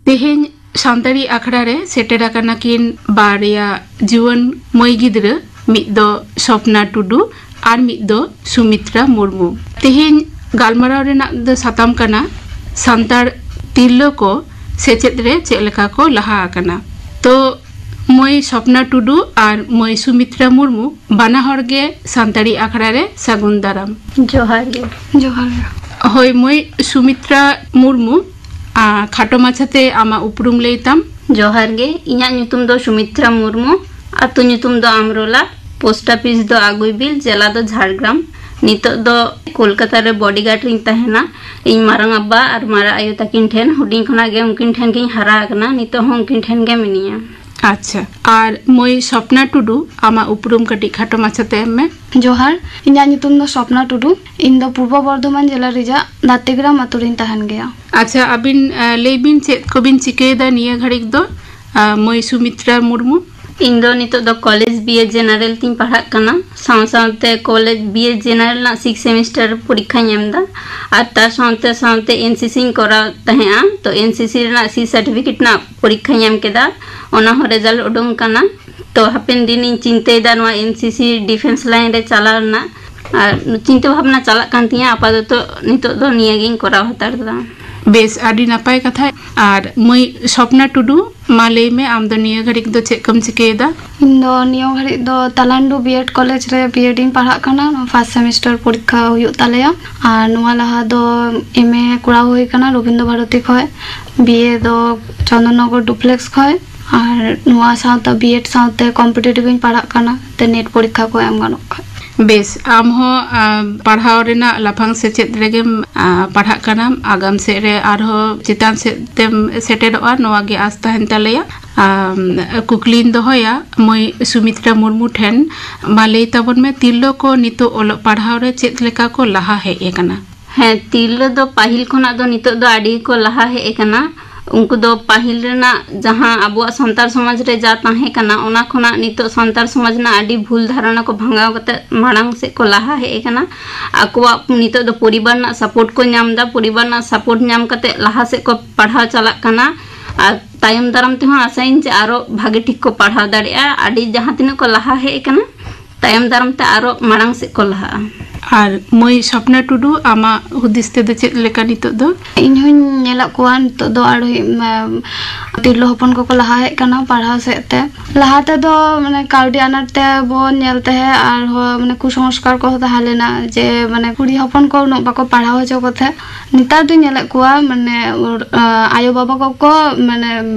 ᱛᱮᱦᱮᱧ ᱥᱟᱱᱛᱟᱲᱤ ᱟᱠᱷᱲᱟ ᱨᱮ ᱥᱮᱴᱮᱨ ᱟᱠᱟᱱᱟ ᱠᱤᱱ ᱵᱟᱨᱭᱟ ᱡᱩᱣᱟᱹᱱ ᱢᱟᱹᱭ ᱜᱤᱫᱽᱨᱟᱹ, ᱢᱤᱫ ᱫᱚ ᱥᱚᱯᱱᱟ ᱴᱩᱰᱩ ᱟᱨ ᱢᱤᱫ ᱫᱚ ᱥᱩᱢᱤᱛᱨᱟ ᱢᱩᱨᱢᱩ᱾ ᱛᱮᱦᱮᱧ ᱜᱟᱞᱢᱟᱨᱟᱣ ᱨᱮᱱᱟᱜ ᱫᱚ ᱥᱟᱛᱟᱢ ᱠᱟᱱᱟ ᱥᱟᱱᱛᱟᱲ ᱛᱤᱨᱞᱟᱹ ᱠᱚ ᱥᱮᱪᱮᱫ ᱨᱮ ᱪᱮᱫ ᱞᱮᱠᱟ ᱠᱚ ᱞᱟᱦᱟ ᱟᱠᱟᱱᱟ᱾ ᱛᱚ ᱢᱟᱹᱭ ᱥᱚᱯᱱᱟ ᱴᱩᱰᱩ ᱟᱨ ᱢᱟᱹᱭ ᱥᱩᱢᱤᱛᱨᱟ ᱢᱩᱨᱢᱩ ᱵᱟᱱᱟ ᱦᱚᱲ ᱜᱮ ᱥᱟᱱᱛᱟᱲᱤ ᱟᱠᱷᱲᱟ ᱨᱮ ᱥᱟᱹᱜᱩᱱ ᱫᱟᱨᱟᱢ᱾ ᱡᱚᱦᱟᱨ ᱜᱮ᱾ ᱡᱚᱦᱟᱨ ᱜᱮ᱾ ᱦᱳᱭ ᱢᱟᱹᱭ ᱥᱩᱢᱤᱛᱨᱟ ᱢᱩᱨᱢᱩ, ᱟ, ᱠᱷᱟᱴᱚ ᱢᱟᱪᱷᱟᱛᱮ ᱟᱢᱟᱜ ᱩᱯᱨᱩᱢ ᱞᱟᱹᱭ ᱛᱟᱢ᱾ ᱡᱚᱦᱟᱨ ᱜᱮ, ᱤᱧᱟᱹᱜ ᱧᱩᱛᱩᱢ ᱫᱚ ᱥᱩᱢᱤᱛᱨᱟ ᱢᱩᱨᱢᱩ, ᱟᱹᱛᱩ ᱧᱩᱛᱩᱢ ᱫᱚ ᱟᱢᱨᱳᱞᱟ, ᱯᱳᱥᱴ ᱚᱯᱷᱤᱥ ᱫᱚ ᱟᱜᱩᱭᱵᱤᱞ, ᱡᱮᱞᱟ ᱫᱚ ᱡᱷᱟᱲᱜᱨᱟᱢ᱾ ᱱᱤᱛᱚᱜ ᱫᱚ ᱠᱳᱞᱠᱟᱛᱟ ᱨᱮ ᱵᱚᱰᱤᱜᱟᱨᱰ ᱨᱤᱧ ᱛᱟᱦᱮᱱᱟ᱾ ᱤᱧ ᱢᱟᱨᱟᱝ ᱟᱵᱟ ᱟᱨ ᱢᱟᱨᱟᱝ ᱟᱭᱳ ᱛᱟᱹᱠᱤᱱ ᱴᱷᱮᱱ ᱦᱩᱰᱤᱧ ᱠᱷᱚᱱᱟᱜ ᱜᱮ ᱩᱱᱠᱤᱱ ᱴᱷᱮᱱ ᱜᱤᱧ ᱦᱟᱨᱟ ᱟᱠᱟᱱᱟ᱾ ᱱᱤᱛᱚᱜ ᱦᱚᱸ ᱩᱱᱠᱤᱱ ᱴᱷᱮᱱ ᱜᱮ ᱢᱤᱱᱟᱹᱧᱟ᱾ ᱟᱪᱪᱷᱟ, ᱟᱨ ᱢᱟᱹᱭ ᱥᱚᱯᱱᱟ ᱴᱩᱰᱩ, ᱟᱢᱟᱜ ᱩᱯᱨᱩᱢ ᱠᱟᱹᱴᱤᱡ ᱠᱷᱟᱴᱚ ᱢᱟᱪᱷᱟᱛᱮ ᱮᱢ ᱢᱮ᱾ ᱡᱚᱦᱟᱨ, ᱤᱧᱟᱜ ᱧᱩᱛᱩᱢ ᱫᱚ ᱥᱚᱯᱱᱟ ᱴᱩᱰᱩ᱾ ᱤᱧ ᱫᱚ ᱯᱩᱨᱵᱚ ᱵᱚᱨᱫᱷᱚᱢᱟᱱ ᱡᱮᱞᱟ ᱨᱮᱭᱟᱜ ᱫᱟᱛᱤᱜᱨᱟᱢ ᱟᱛᱳ ᱨᱤᱧ ᱛᱟᱦᱮᱱ ᱜᱮᱭᱟ᱾ ᱟᱪᱪᱷᱟ, ᱟᱹᱵᱤᱱ, ᱟᱸ, ᱞᱟᱹᱭ ᱵᱤᱱ, ᱪᱮᱫ ᱠᱚᱵᱤᱱ ᱪᱤᱠᱟᱹᱭᱮᱫᱟ ᱱᱤᱭᱟᱹ ᱜᱷᱟᱹᱲᱤᱡ ᱫᱚ, ᱟᱸ, ᱢᱟᱹᱭ ᱥᱩᱢᱤᱛᱨᱟ ᱢᱩᱨᱢᱩ? ᱤᱧ ᱫᱚ ᱱᱤᱛᱚᱜ ᱫᱚ ᱠᱚᱞᱮᱡᱽ ᱵᱤ ᱮ ᱡᱮᱱᱟᱨᱮᱞ ᱛᱤᱧ ᱯᱟᱲᱦᱟᱜ ᱠᱟᱱᱟ, ᱥᱟᱶ ᱥᱟᱶᱛᱮ ᱠᱚᱞᱮᱡᱽ ᱵᱤ ᱮ ᱡᱮᱱᱟᱨᱮᱞ ᱨᱮᱱᱟᱜ ᱥᱤᱠᱥ ᱥᱮᱢᱤᱥᱴᱟᱨ ᱯᱚᱨᱤᱠᱠᱷᱟᱧ ᱮᱢ ᱮᱫᱟ᱾ ᱟᱨ ᱛᱟᱨ ᱥᱟᱶᱛᱮ ᱥᱟᱶᱛᱮ ᱮᱱ ᱥᱤ ᱥᱤᱧ ᱠᱚᱨᱟᱣ ᱛᱟᱦᱮᱸᱜᱼᱟ, ᱛᱚ ᱮᱱ ᱥᱤ ᱥᱤ ᱨᱮᱱᱟᱜ ᱥᱤ ᱥᱟᱨᱴᱤᱯᱷᱤᱠᱮᱴ ᱨᱮᱱᱟᱜ ᱯᱚᱨᱤᱠᱠᱷᱟᱧ ᱮᱢ ᱠᱮᱫᱟ, ᱚᱱᱟ ᱦᱚᱸ ᱨᱮᱡᱟᱞᱴ ᱩᱰᱩᱝ ᱠᱟᱱᱟ᱾ ᱛᱚ ᱦᱟᱯᱮᱱ ᱫᱤᱱᱤᱧ ᱪᱤᱱᱛᱟᱹᱭᱮᱫᱟ ᱱᱚᱣᱟ ᱮᱱ ᱥᱤ ᱥᱤ ᱰᱤᱯᱷᱮᱱᱥ ᱞᱟᱭᱤᱱ ᱨᱮ ᱪᱟᱞᱟᱣ ᱨᱮᱱᱟᱜ, ᱟᱨ ᱪᱤᱱᱛᱟᱹ ᱵᱷᱟᱵᱽᱱᱟ ᱪᱟᱞᱟᱜ ᱠᱟᱱ ᱛᱤᱧᱟᱹ᱾ ᱟᱯᱟᱛᱚᱛᱚ ᱱᱤᱛᱚᱜ ᱫᱚ ᱱᱤᱭᱟᱹ ᱜᱤᱧ ᱠᱚᱨᱟᱣ ᱦᱟᱛᱟᱲ ᱮᱫᱟ᱾ ᱵᱮᱥ, ᱟᱹᱰᱤ ᱱᱟᱯᱟᱭ ᱠᱟᱛᱷᱟ᱾ ᱟᱨ ᱢᱟᱹᱭ ᱥᱚᱯᱱᱟ ᱴᱩᱰᱩ, ᱢᱟ ᱞᱟᱹᱭ ᱢᱮ, ᱟᱢ ᱫᱚ ᱱᱤᱭᱟᱹ ᱜᱷᱟᱹᱲᱤᱡ ᱫᱚ ᱪᱮᱫ ᱠᱚᱢ ᱪᱤᱠᱟᱹᱭᱮᱫᱟ? ᱤᱧ ᱫᱚ ᱱᱤᱭᱟᱹ ᱜᱷᱟᱹᱲᱤᱡ ᱫᱚ ᱛᱟᱞᱟᱱᱰᱩ ᱵᱤ ᱮᱰ ᱠᱚᱞᱮᱡᱽ ᱨᱮ ᱵᱤ ᱮᱰ ᱤᱧ ᱯᱟᱲᱦᱟᱜ ᱠᱟᱱᱟ᱾ ᱱᱚᱣᱟ ᱯᱷᱟᱥᱴ ᱥᱮᱢᱤᱥᱴᱟᱨ ᱯᱚᱨᱤᱠᱠᱷᱟ ᱦᱩᱭᱩᱜ ᱛᱟᱞᱮᱭᱟ᱾ ᱟᱨ ᱱᱚᱣᱟ ᱞᱟᱦᱟ ᱫᱚ ᱮᱢ ᱮ ᱠᱚᱨᱟᱣ ᱦᱩᱭ ᱠᱟᱱᱟ ᱨᱚᱵᱤᱱᱫᱨᱚ ᱵᱷᱟᱨᱚᱛᱤ ᱠᱷᱚᱱ, ᱵᱤ ᱮ ᱫᱚ ᱪᱚᱱᱫᱚᱱᱱᱚᱜᱚᱨ ᱰᱩᱯᱞᱮᱠᱥ ᱠᱷᱚᱱ, ᱟᱨ ᱱᱚᱣᱟ ᱥᱟᱶᱛᱮ ᱵᱤ ᱮᱰ ᱥᱟᱶᱛᱮ ᱠᱚᱢᱯᱤᱴᱤᱴᱤᱵᱷ ᱤᱧ ᱯᱟᱲᱦᱟᱜ ᱠᱟᱱᱟ, ᱛᱮ ᱱᱮᱴ ᱯᱚᱨᱤᱠᱠᱷᱟ ᱠᱚ ᱮᱢ ᱜᱟᱱᱚᱜ ᱠᱷᱟᱱ᱾ ᱵᱮᱥ, ᱟᱢ ᱦᱚᱸ, ᱟᱸ, ᱯᱟᱲᱦᱟᱣ ᱨᱮᱱᱟᱜ ᱞᱟᱯᱷᱟᱝ ᱥᱮᱪᱮᱫ ᱨᱮᱜᱮᱢ, ᱟᱸ, ᱯᱟᱲᱦᱟᱜ ᱠᱟᱱᱟᱢ, ᱟᱜᱟᱢ ᱥᱮᱫ ᱨᱮ ᱟᱨᱦᱚᱸ ᱪᱮᱛᱟᱱ ᱥᱮᱫ ᱛᱮᱢ ᱥᱮᱴᱮᱨᱚᱜᱼᱟ, ᱱᱚᱣᱟ ᱜᱮ ᱟᱸᱥ ᱛᱟᱦᱮᱱ ᱛᱟᱞᱮᱭᱟ᱾ ᱟᱢ, ᱠᱩᱠᱞᱤᱧ ᱫᱚᱦᱚᱭᱟ ᱢᱟᱹᱭ ᱥᱩᱢᱤᱛᱨᱟ ᱢᱩᱨᱢᱩ ᱴᱷᱮᱱ, ᱢᱟ ᱞᱟᱹᱭ ᱛᱟᱵᱚᱱ ᱢᱮ, ᱛᱤᱨᱞᱟᱹ ᱠᱚ ᱱᱤᱛᱚᱜ ᱚᱞᱚᱜ ᱯᱟᱲᱦᱟᱣ ᱨᱮ ᱪᱮᱫ ᱞᱮᱠᱟ ᱠᱚ ᱞᱟᱦᱟ ᱦᱮᱡ ᱟᱠᱟᱱᱟ? ᱦᱮᱸ, ᱛᱤᱨᱞᱟᱹ ᱫᱚ ᱯᱟᱹᱦᱤᱞ ᱠᱷᱚᱱᱟᱜ ᱫᱚ ᱱᱤᱛᱚᱜ ᱫᱚ ᱟᱹᱰᱤ ᱜᱮᱠᱚ ᱞᱟᱦᱟ ᱦᱮᱡ ᱟᱠᱟᱱᱟ᱾ ᱩᱱᱠᱩ ᱫᱚ ᱯᱟᱹᱦᱤᱞ ᱨᱮᱱᱟᱜ ᱡᱟᱦᱟᱸ ᱟᱵᱚᱣᱟᱜ ᱥᱟᱱᱛᱟᱲ ᱥᱚᱢᱟᱡᱽ ᱨᱮ ᱡᱟ ᱛᱟᱦᱮᱸ ᱠᱟᱱᱟ, ᱚᱱᱟ ᱠᱷᱚᱱᱟᱜ ᱱᱤᱛᱚᱜ ᱥᱟᱱᱛᱟᱲ ᱥᱚᱢᱟᱡᱽ ᱨᱮᱱᱟᱜ ᱟᱹᱰᱤ ᱵᱷᱩᱞ ᱫᱷᱟᱨᱚᱱᱟ ᱠᱚ ᱵᱷᱟᱸᱜᱟᱣ ᱠᱟᱛᱮ ᱢᱟᱲᱟᱝ ᱥᱮᱫ ᱠᱚ ᱞᱟᱦᱟ ᱦᱮᱡ ᱟᱠᱟᱱᱟ᱾ ᱟᱠᱚᱣᱟᱜ ᱱᱤᱛᱚᱜ ᱫᱚ ᱯᱚᱨᱤᱵᱟᱨ ᱨᱮᱱᱟᱜ ᱥᱟᱯᱳᱨᱴ ᱠᱚ ᱧᱟᱢ ᱮᱫᱟ, ᱯᱚᱨᱤᱵᱟᱨ ᱨᱮᱱᱟᱜ ᱥᱟᱯᱳᱨᱴ ᱧᱟᱢ ᱠᱟᱛᱮ ᱞᱟᱦᱟ ᱥᱮᱫ ᱠᱚ ᱯᱟᱲᱦᱟᱣ ᱪᱟᱞᱟᱜ ᱠᱟᱱᱟ᱾ ᱟᱨ ᱛᱟᱭᱚᱢ ᱫᱟᱨᱟᱢ ᱛᱮᱦᱚᱸ ᱟᱥᱟᱭᱟᱹᱧ ᱡᱮ ᱟᱨᱚ ᱵᱷᱟᱜᱮ ᱴᱷᱤᱠ ᱠᱚ ᱯᱟᱲᱦᱟᱣ ᱫᱟᱲᱮᱭᱟᱜᱼᱟ᱾ ᱟᱹᱰᱤ ᱡᱟᱦᱟᱸ ᱛᱤᱱᱟᱹᱜ ᱠᱚ ᱞᱟᱦᱟ ᱦᱮᱡ ᱟᱠᱟᱱᱟ, ᱛᱟᱭᱚᱢ ᱫᱟᱨᱟᱢ ᱛᱮ ᱟᱨᱚ ᱢᱟᱲᱟᱝ ᱥᱮᱫ ᱠᱚ ᱞᱟᱦᱟᱜᱼᱟ᱾ ᱟᱨ ᱢᱟᱹᱭ ᱥᱚᱯᱱᱟ ᱴᱩᱰᱩ, ᱟᱢᱟᱜ ᱦᱩᱫᱤᱥ ᱛᱮᱫᱚ ᱪᱮᱫ ᱞᱮᱠᱟ ᱱᱤᱛᱚᱜ ᱫᱚ? ᱤᱧ ᱦᱚᱧ ᱧᱮᱞᱮᱫ ᱠᱚᱣᱟ ᱱᱤᱛᱚᱜ ᱫᱚ ᱟᱨᱦᱚᱸ, ᱮᱢ, ᱛᱤᱨᱞᱟᱹ ᱦᱚᱯᱚᱱ ᱠᱚᱠᱚ ᱞᱟᱦᱟ ᱦᱮᱡ ᱠᱟᱱᱟ ᱯᱟᱲᱦᱟᱣ ᱥᱮᱫ ᱛᱮ᱾ ᱞᱟᱦᱟ ᱛᱮᱫᱚ ᱢᱟᱱᱮ ᱠᱟᱹᱣᱰᱤ ᱟᱱᱟᱴ ᱛᱮ ᱵᱚᱱ ᱧᱮᱞ ᱛᱟᱦᱮᱸᱫ, ᱟᱨᱦᱚᱸ ᱢᱟᱱᱮ ᱠᱩᱥᱚᱝᱥᱠᱟᱨ ᱠᱚᱦᱚᱸ ᱛᱟᱦᱮᱸ ᱞᱮᱱᱟ ᱡᱮ ᱢᱟᱱᱮ ᱠᱩᱲᱤ ᱦᱚᱯᱚᱱ ᱠᱚ ᱩᱱᱟᱹᱜ ᱵᱟᱠᱚ ᱯᱟᱲᱦᱟᱣ ᱦᱚᱪᱚ ᱠᱚ ᱛᱟᱦᱮᱸᱫ᱾ ᱱᱮᱛᱟᱨ ᱫᱚᱧ ᱧᱮᱞᱮᱫ ᱠᱚᱣᱟ ᱢᱟᱱᱮ ᱩᱨ-, ᱟ, ᱟᱭᱳ ᱵᱟᱵᱟ ᱠᱚᱠᱚ ᱢᱟᱱᱮ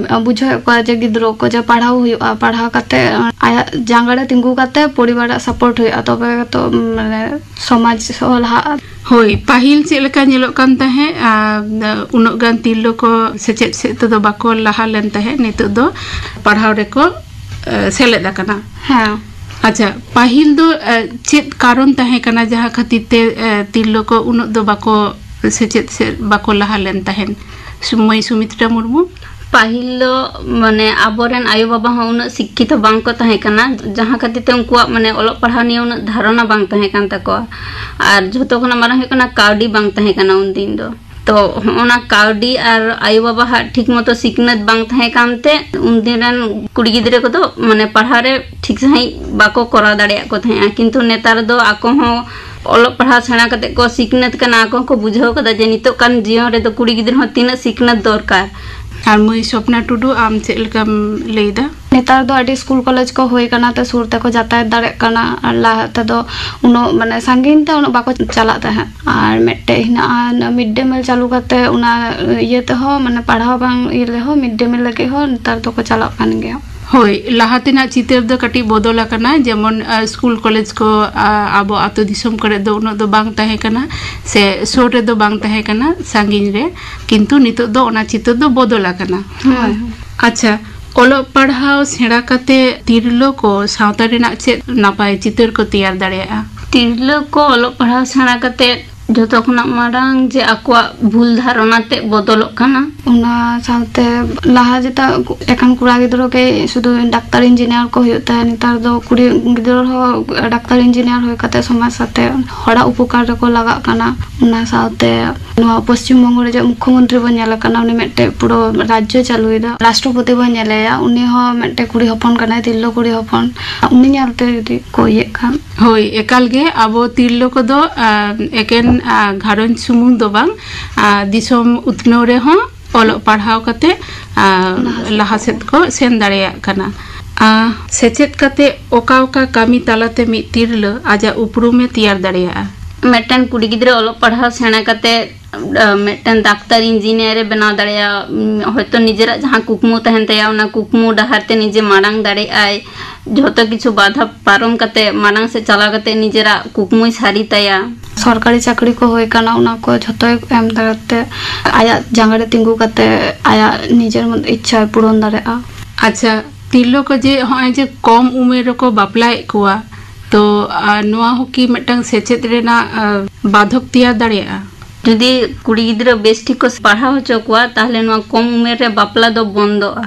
ᱵᱩᱡᱷᱟᱹᱣᱮᱫ ᱠᱚᱣᱟ ᱡᱮ ᱜᱤᱫᱽᱨᱟᱹ ᱠᱚ ᱡᱮ ᱯᱟᱲᱦᱟᱣ ᱦᱩᱭᱩᱜᱼᱟ, ᱯᱟᱲᱦᱟᱣ ᱠᱟᱛᱮ ᱟᱭᱟᱜ ᱡᱟᱸᱜᱟ ᱨᱮ ᱛᱤᱸᱜᱩ ᱠᱟᱛᱮ ᱯᱚᱨᱤᱵᱟᱨᱟᱜ ᱥᱟᱯᱳᱨᱴ ᱦᱩᱭᱩᱜᱼᱟ, ᱛᱚᱵᱮ ᱛᱚ ᱢᱟᱱᱮ ᱥᱚᱢᱟᱡᱽ ᱦᱚᱸ ᱞᱟᱦᱟᱜᱼᱟ᱾ ᱦᱳᱭ, ᱯᱟᱹᱦᱤᱞ ᱪᱮᱫ ᱞᱮᱠᱟ ᱧᱮᱞᱚᱜ ᱠᱟᱱ ᱛᱟᱦᱮᱸᱫ, ᱟᱨ ᱩᱱᱟᱹᱜ ᱜᱟᱱ ᱛᱤᱨᱞᱟᱹ ᱠᱚ ᱥᱮᱪᱮᱫ ᱥᱮᱫ ᱛᱮᱫᱚ ᱵᱟᱠᱚ ᱞᱟᱦᱟ ᱞᱮᱱ ᱛᱟᱦᱮᱸᱫ, ᱱᱤᱛᱚᱜ ᱫᱚ ᱯᱟᱲᱦᱟᱣ ᱨᱮᱠᱚ, ᱮ, ᱥᱮᱞᱮᱫ ᱟᱠᱟᱱᱟ᱾ ᱦᱮᱸ᱾ ᱟᱪᱪᱷᱟ, ᱯᱟᱹᱦᱤᱞ ᱫᱚ, ᱮ, ᱪᱮᱫ ᱠᱟᱨᱚᱱ ᱛᱟᱦᱮᱸ ᱠᱟᱱᱟ ᱡᱟᱦᱟᱸ ᱠᱷᱟᱹᱛᱤᱨ ᱛᱮ, ᱮ, ᱛᱤᱨᱞᱟᱹ ᱠᱚ ᱩᱱᱟᱹᱜ ᱫᱚ ᱵᱟᱠᱚ ᱥᱮᱪᱮᱫ ᱥᱮᱫ ᱵᱟᱠᱚ ᱞᱟᱦᱟ ᱞᱮᱱ ᱛᱟᱦᱮᱸᱫ? ᱥᱩ-, ᱢᱟᱹᱭ ᱥᱩᱢᱤᱛᱨᱟ ᱢᱩᱨᱢᱩ? ᱯᱟᱹᱦᱤᱞ ᱫᱚ ᱢᱟᱱᱮ ᱟᱵᱚᱨᱮᱱ ᱟᱭᱳᱼᱵᱟᱵᱟ ᱦᱚᱸ ᱩᱱᱟᱹᱜ ᱥᱤᱠᱠᱷᱤᱛᱚ ᱵᱟᱝ ᱠᱚ ᱛᱟᱦᱮᱸ ᱠᱟᱱᱟ, ᱡᱟᱦᱟᱸ ᱠᱷᱟᱹᱛᱤᱨ ᱛᱮ ᱩᱱᱠᱩᱣᱟᱜ ᱢᱟᱱᱮ ᱚᱞᱚᱜ ᱯᱟᱲᱦᱟᱣ ᱱᱤᱭᱮ ᱩᱱᱟᱹᱜ ᱫᱷᱟᱨᱚᱱᱟ ᱵᱟᱝ ᱛᱟᱦᱮᱸ ᱠᱟᱱ ᱛᱟᱠᱚᱣᱟ᱾ ᱟᱨ ᱡᱷᱚᱛᱚ ᱠᱷᱚᱱᱟᱜ ᱢᱟᱨᱟᱝ ᱦᱩᱭᱩᱜ ᱠᱟᱱᱟ, ᱠᱟᱹᱣᱰᱤ ᱵᱟᱝ ᱛᱟᱦᱮᱸ ᱠᱟᱱᱟ ᱩᱱᱫᱤᱱ ᱫᱚ᱾ ᱛᱚ ᱦᱚᱸᱜᱼᱚᱱᱟ ᱠᱟᱹᱣᱰᱤ ᱟᱨ ᱟᱭᱳᱼᱵᱟᱵᱟ ᱦᱟᱜ ᱴᱷᱤᱠ ᱢᱚᱛᱚ ᱥᱤᱠᱷᱱᱟᱹᱛ ᱵᱟᱝ ᱛᱟᱦᱮᱸ ᱠᱟᱱᱛᱮ ᱩᱱᱫᱤᱱ ᱨᱮᱱ ᱠᱩᱲᱤ ᱜᱤᱫᱽᱨᱟᱹ ᱠᱚᱫᱚ ᱢᱟᱱᱮ ᱯᱟᱲᱦᱟᱣ ᱨᱮ ᱴᱷᱤᱠ ᱥᱟᱺᱦᱤᱡ ᱵᱟᱠᱚ ᱠᱚᱨᱟᱣ ᱫᱟᱲᱮᱭᱟᱜ ᱠᱚ ᱛᱟᱦᱮᱸᱜᱼᱟ᱾ ᱠᱤᱱᱛᱩ ᱱᱮᱛᱟᱨ ᱫᱚ ᱟᱠᱚ ᱦᱚᱸ ᱚᱞᱚᱜ ᱯᱟᱲᱦᱟᱣ ᱥᱮᱬᱟ ᱠᱟᱛᱮ ᱠᱚ ᱥᱤᱠᱷᱱᱟᱹᱛ ᱠᱟᱱᱟ, ᱟᱠᱚ ᱦᱚᱸᱠᱚ ᱵᱩᱡᱷᱟᱹᱣ ᱠᱟᱫᱟ ᱡᱮ ᱱᱤᱛᱚᱜ ᱠᱟᱱ ᱡᱤᱭᱚᱱ ᱨᱮᱫᱚ ᱠᱩᱲᱤ ᱜᱤᱫᱽᱨᱟᱹ ᱦᱚᱸ ᱛᱤᱱᱟᱹᱜ ᱥᱤᱠᱷᱱᱟᱹᱛ ᱫᱚᱨᱠᱟᱨ᱾ ᱟᱨ ᱢᱟᱹᱭ ᱥᱚᱯᱱᱟ ᱴᱩᱰᱩ, ᱟᱢ ᱪᱮᱫ ᱞᱮᱠᱟᱢ ᱞᱟᱹᱭᱫᱟ? ᱱᱮᱛᱟᱨ ᱫᱚ ᱟᱹᱰᱤ ᱥᱠᱩᱞ ᱠᱚᱞᱮᱡᱽ ᱠᱚ ᱦᱩᱭ ᱠᱟᱱᱟ, ᱛᱚ ᱥᱩᱨ ᱛᱮᱠᱚ ᱡᱟᱛᱟᱭᱟᱛ ᱫᱟᱲᱮᱭᱟᱜ ᱠᱟᱱᱟ᱾ ᱟᱨ ᱞᱟᱦᱟ ᱛᱮᱫᱚ ᱩᱱᱟᱹᱜ ᱢᱟᱱᱮ ᱥᱟᱺᱜᱤᱧ ᱛᱮ ᱩᱱᱟᱹᱜ ᱵᱟᱠᱚ ᱪᱟᱞᱟᱜ ᱛᱟᱦᱮᱸᱫ᱾ ᱟᱨ ᱢᱤᱫᱴᱮᱡ ᱦᱮᱱᱟᱜᱼᱟ, ᱢᱤᱰ ᱰᱮ ᱢᱤᱞ ᱪᱟᱹᱞᱩ ᱠᱟᱛᱮ ᱚᱱᱟ ᱤᱭᱟᱹ ᱛᱮᱦᱚᱸ, ᱢᱟᱱᱮ ᱯᱟᱲᱦᱟᱣ ᱵᱟᱝ ᱤᱭᱟᱹ ᱨᱮᱦᱚᱸ ᱢᱤᱰ ᱰᱮ ᱢᱤᱞ ᱞᱟᱹᱜᱤᱫ ᱦᱚᱸ ᱱᱮᱛᱟᱨ ᱫᱚᱠᱚ ᱪᱟᱞᱟᱜ ᱠᱟᱱ ᱜᱮᱭᱟ᱾ ᱦᱳᱭ, ᱞᱟᱦᱟ ᱛᱮᱱᱟᱜ ᱪᱤᱛᱟᱹᱨ ᱫᱚ ᱠᱟᱹᱴᱤᱡ ᱵᱚᱫᱚᱞ ᱟᱠᱟᱱᱟ, ᱡᱮᱢᱚᱱ, ᱟ, ᱥᱠᱩᱞ ᱠᱚᱞᱮᱡᱽ ᱠᱚ, ᱟ, ᱟᱵᱚ ᱟᱛᱳ ᱫᱤᱥᱚᱢ ᱠᱚᱨᱮ ᱫᱚ ᱩᱱᱟᱹᱜ ᱫᱚ ᱵᱟᱝ ᱛᱟᱦᱮᱸ ᱠᱟᱱᱟ, ᱥᱮ ᱥᱩᱨ ᱨᱮᱫᱚ ᱵᱟᱝ ᱛᱟᱦᱮᱸ ᱠᱟᱱᱟ, ᱥᱟᱺᱜᱤᱧ ᱨᱮ, ᱠᱤᱱᱛᱩ ᱱᱤᱛᱚᱜ ᱫᱚ ᱚᱱᱟ ᱪᱤᱛᱟᱹᱨ ᱫᱚ ᱵᱚᱫᱚᱞ ᱟᱠᱟᱱᱟ᱾ ᱦᱳᱭ᱾ ᱟᱪᱪᱷᱟ, ᱚᱞᱚᱜ ᱯᱟᱲᱦᱟᱣ ᱥᱮᱬᱟ ᱠᱟᱛᱮ ᱛᱤᱨᱞᱟᱹ ᱠᱚ ᱥᱟᱶᱛᱟ ᱨᱮᱱᱟᱜ ᱪᱮᱫ ᱱᱟᱯᱟᱭ ᱪᱤᱛᱟᱹᱨ ᱠᱚ ᱛᱮᱭᱟᱨ ᱫᱟᱲᱮᱭᱟᱜᱼᱟ? ᱛᱤᱨᱞᱟᱹ ᱠᱚ ᱚᱞᱚᱜ ᱯᱟᱲᱦᱟᱣ ᱥᱮᱬᱟ ᱠᱟᱛᱮ ᱡᱚᱛᱚ ᱠᱷᱚᱱᱟᱜ ᱢᱟᱲᱟᱝ ᱡᱮ ᱟᱠᱚᱣᱟᱜ ᱵᱷᱩᱞ ᱫᱷᱟᱨᱚᱱᱟ ᱛᱮ ᱵᱚᱫᱚᱞᱚᱜ ᱠᱟᱱᱟ᱾ ᱚᱱᱟ ᱥᱟᱶᱛᱮ ᱞᱟᱦᱟ ᱡᱮᱴᱟ ᱮᱠᱷᱟᱱ ᱠᱚᱲᱟ ᱜᱤᱫᱽᱨᱟᱹ ᱜᱮ ᱥᱩᱫᱷᱩ ᱰᱟᱠᱛᱟᱨ ᱤᱧᱡᱤᱱᱤᱭᱟᱨ ᱠᱚ ᱦᱩᱭᱩᱜ ᱛᱟᱦᱮᱸᱫ, ᱱᱮᱛᱟᱨ ᱫᱚ ᱠᱩᱲᱤ ᱜᱤᱫᱽᱨᱟᱹ ᱦᱚᱸ ᱰᱟᱠᱛᱟᱨ ᱤᱧᱡᱤᱱᱤᱭᱟᱨ ᱦᱩᱭ ᱠᱟᱛᱮ ᱥᱚᱢᱟᱡᱽ ᱥᱟᱛᱮ ᱦᱚᱲᱟᱜ ᱩᱯᱚᱠᱟᱨ ᱨᱮᱠᱚ ᱞᱟᱜᱟᱜ ᱠᱟᱱᱟ᱾ ᱚᱱᱟ ᱥᱟᱶᱛᱮ ᱱᱚᱣᱟ ᱯᱚᱥᱪᱤᱢ ᱵᱚᱝᱜᱚ ᱨᱮ ᱡᱮ ᱢᱩᱠᱠᱷᱚᱢᱚᱱᱛᱨᱤ ᱵᱚᱱ ᱧᱮᱞ ᱠᱟᱱᱟ, ᱩᱱᱤ ᱢᱤᱫᱴᱮᱡ ᱯᱩᱨᱟᱹ ᱨᱟᱡᱽᱡᱚ ᱪᱟᱹᱞᱩᱭᱮᱫᱟ᱾ ᱨᱟᱥᱴᱨᱚᱯᱚᱛᱤ ᱵᱚᱱ ᱧᱮᱞᱮᱭᱟ, ᱩᱱᱤ ᱦᱚᱸ ᱢᱤᱫᱴᱮᱡ ᱠᱩᱲᱤ ᱦᱚᱯᱚᱱ ᱠᱟᱱᱟᱭ, ᱛᱤᱨᱞᱟᱹ ᱠᱩᱲᱤ ᱦᱚᱯᱚᱱ᱾ ᱩᱱᱤ ᱧᱮᱞᱛᱮ ᱡᱩᱫᱤ ᱠᱚ ᱤᱭᱟᱹᱜ ᱠᱷᱟᱱ᱾ ᱦᱳᱭ, ᱮᱠᱟᱞ ᱜᱮ᱾ ᱟᱵᱚ ᱛᱤᱨᱞᱟᱹ ᱠᱚᱫᱚ, ᱟ, ᱮᱠᱮᱱ, ᱟ, ᱜᱷᱟᱨᱚᱸᱡᱽ ᱥᱩᱢᱩᱝ ᱫᱚ ᱵᱟᱝ, ᱟ, ᱫᱤᱥᱚᱢ ᱩᱛᱱᱟᱹᱣ ᱨᱮᱦᱚᱸ ᱚᱞᱚᱜ ᱯᱟᱲᱦᱟᱣ ᱠᱟᱛᱮ, ᱟ, ᱞᱟᱦᱟ ᱥᱮᱫ ᱞᱟᱦᱟ ᱥᱮᱫ ᱠᱚ ᱥᱮᱱ ᱫᱟᱲᱮᱭᱟᱜ ᱠᱟᱱᱟ᱾ ᱟ, ᱥᱮᱪᱮᱫ ᱠᱟᱛᱮ ᱚᱠᱟ ᱚᱠᱟ ᱠᱟᱹᱢᱤ ᱛᱟᱞᱟᱛᱮ ᱢᱤᱫ ᱛᱤᱨᱞᱟᱹ ᱟᱡᱟᱜ ᱩᱯᱨᱩᱢᱮ ᱛᱮᱭᱟᱨ ᱫᱟᱲᱮᱭᱟᱜᱼᱟ? ᱢᱤᱫᱴᱮᱱ ᱠᱩᱲᱤ ᱜᱤᱫᱽᱨᱟᱹ ᱚᱞᱚᱜ ᱯᱟᱲᱦᱟᱣ ᱥᱮᱬᱟ ᱠᱟᱛᱮ, ᱟ, ᱢᱤᱫᱴᱮᱱ ᱰᱟᱠᱛᱟᱨ ᱤᱧᱡᱤᱱᱤᱭᱟᱨ ᱮ ᱵᱮᱱᱟᱣ ᱫᱟᱲᱮᱭᱟᱜᱼᱟ᱾ ᱩᱢ, ᱦᱚᱭᱛᱳ ᱱᱤᱡᱮᱨᱟᱜ ᱡᱟᱦᱟᱸ ᱠᱩᱠᱢᱩ ᱛᱟᱦᱮᱱ ᱛᱟᱭᱟ, ᱚᱱᱟ ᱠᱩᱠᱢᱩ ᱰᱟᱦᱟᱨ ᱛᱮ ᱱᱤᱡᱮ ᱢᱟᱲᱟᱝ ᱫᱟᱲᱮᱭᱟᱜᱼᱟᱭ᱾ ᱡᱷᱚᱛᱚ ᱠᱤᱪᱷᱩ ᱵᱟᱫᱷᱟ ᱯᱟᱨᱚᱢ ᱠᱟᱛᱮ ᱢᱟᱲᱟᱝ ᱥᱮᱫ ᱪᱟᱞᱟᱣ ᱠᱟᱛᱮ ᱱᱤᱡᱮᱨᱟᱜ ᱠᱩᱠᱢᱩᱭ ᱥᱟᱹᱨᱤ ᱛᱟᱭᱟ᱾ ᱥᱚᱨᱠᱟᱨᱤ ᱪᱟᱹᱠᱨᱤ ᱠᱚ ᱦᱩᱭ ᱠᱟᱱᱟ, ᱚᱱᱟ ᱠᱚ ᱡᱷᱚᱛᱚᱭ ᱮᱢ ᱫᱟᱲᱮᱭᱟᱜ ᱛᱮ ᱟᱭᱟᱜ ᱡᱟᱸᱜᱟ ᱨᱮ ᱛᱤᱸᱜᱩ ᱠᱟᱛᱮ ᱟᱭᱟᱜ ᱱᱤᱡᱮᱨ ᱢᱚᱱ ᱤᱪᱪᱷᱟᱭ ᱯᱩᱨᱚᱱ ᱫᱟᱲᱮᱭᱟᱜᱼᱟ᱾ ᱟᱪᱪᱷᱟ, ᱛᱤᱨᱞᱟᱹ ᱠᱚ ᱡᱮ ᱦᱚᱸᱜᱼᱚᱭ ᱡᱮ ᱠᱚᱢ ᱩᱢᱮᱨ ᱨᱮᱠᱚ ᱵᱟᱯᱞᱟᱭᱮᱫ ᱠᱚᱣᱟ, ᱛᱚ ᱟᱨ ᱱᱚᱣᱟ ᱦᱚᱸ ᱠᱤ ᱢᱤᱫᱴᱟᱝ ᱥᱮᱪᱮᱫ ᱨᱮᱱᱟᱜ ᱟᱨ, ᱵᱟᱫᱷᱚᱠ ᱛᱮᱭᱟᱨ ᱫᱟᱲᱮᱭᱟᱜᱼᱟ? ᱡᱩᱫᱤ ᱠᱩᱲᱤ ᱜᱤᱫᱽᱨᱟᱹ ᱵᱮᱥ ᱴᱷᱤᱠ ᱠᱚ ᱯᱟᱲᱦᱟᱣ ᱦᱚᱪᱚ ᱠᱚᱣᱟ, ᱛᱟᱦᱞᱮ ᱱᱚᱣᱟ ᱠᱚᱢ ᱩᱢᱮᱨ ᱨᱮ ᱵᱟᱯᱞᱟ ᱫᱚ ᱵᱚᱱᱫᱚᱜᱼᱟ᱾